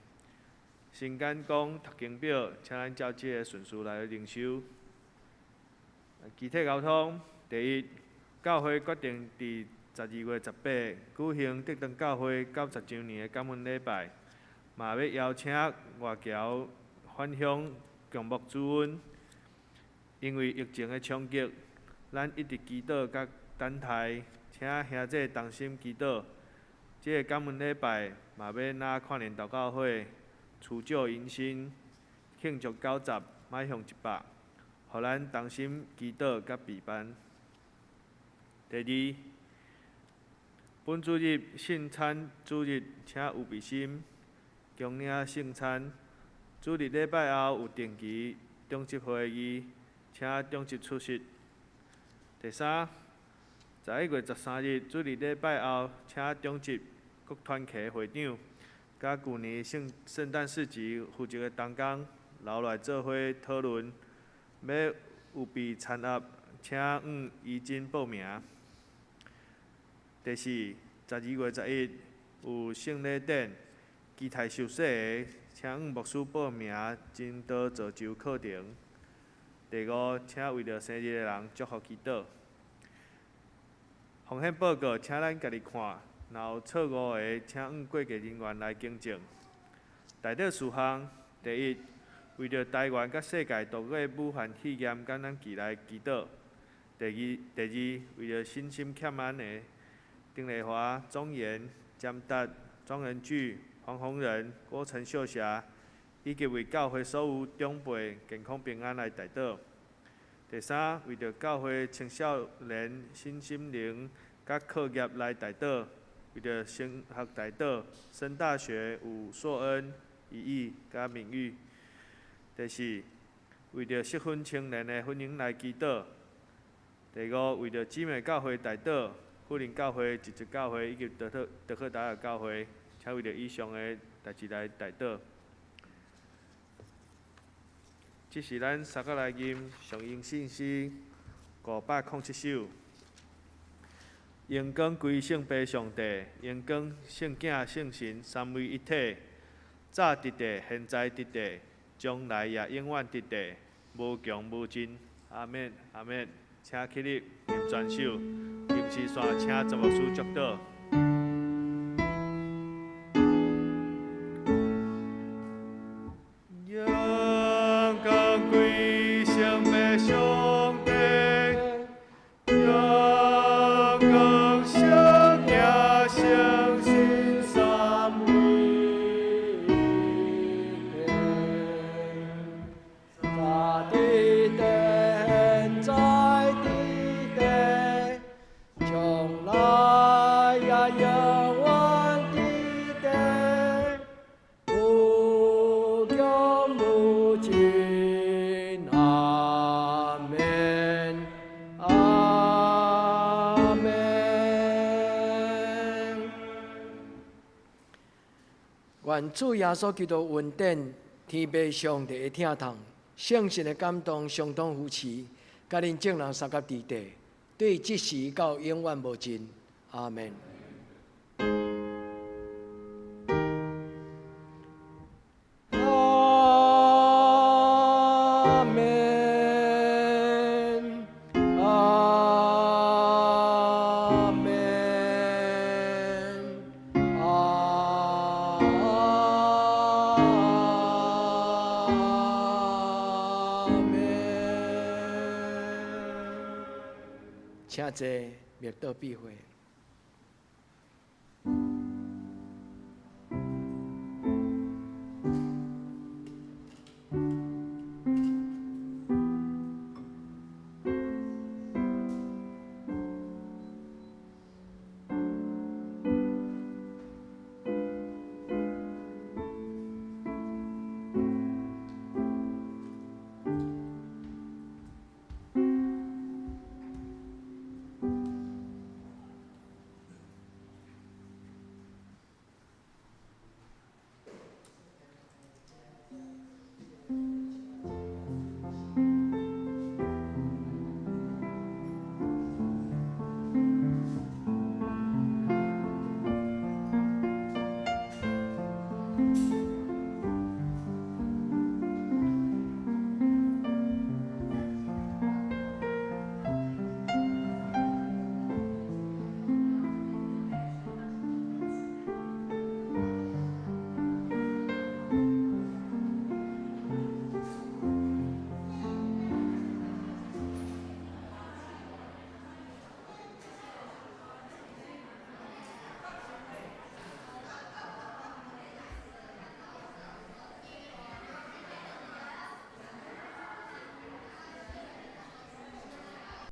新簡講讀經表，請咱照這个順序來靈修。具體溝通，第一，教會決定佇12月18舉行德堂教會90週年的感恩禮拜，嘛欲邀請外僑返鄉共沐主恩。因為疫情的衝擊，咱一直祈禱佮等待，請兄弟同心祈禱。這个感恩禮拜嘛欲若跨年禱告會、除舊迎新、慶祝90，邁向100，予咱同心祈禱佮備辦。第二，本主日聖餐主日，請預備心，恭領聖餐。主日禮拜後有定期長執會議，請長執出席。第三，11月13日主日禮拜後，請長執各團契會長，佮舊年聖聖誕市集負責的同工留來做伙討論，欲預備餐盒，請向怡珍報名。第四，12月11有聖禮典，期待受洗的，請向牧師報名證道造就課程。第五，請為著生日的人祝福祈禱。奉獻報告，請咱家己看，若有錯誤的，請向會計人員來更正。代禱事項，第一，為著台灣佮世界度過武漢肺炎感染期來祈禱。第二，為著身心欠安的丁麗華、鍾妍、江達、莊仁巨、黃宏仁、郭陳秀霞，以及為教會所有長輩健康平安來代禱。第三，為著教會青少年身心靈佮課業來代禱，為著升學代禱，升大學有碩恩、怡意佮明玉。第四，為著適婚青年的婚姻來祈禱。第五，為著姊妹教會代禱，富林教會、一一教會以及德克德克達爾教會，請為著以上的代誌來代禱。這是咱三角來吟上英信詩507首。榮光歸聖父上帝，榮光聖囝聖神三位一體，早佇地，現在佇地，將來也永遠佇地，無窮無盡。阿們，阿們，請起立，吟全首，吟詩煞請陳牧師祝禱。榮光歸聖父上帝，榮光聖囝聖神三位一體，早佇地，現在佇地，將來也永遠佇地，無窮無盡。阿們，阿們。願主耶穌基督恩典，天父上帝的疼痛，聖神的感動相當扶持，佮恁眾人相佮佇底，對這時到永遠無盡。阿門。阿門。阿門。阿門。請坐，默禱閉會。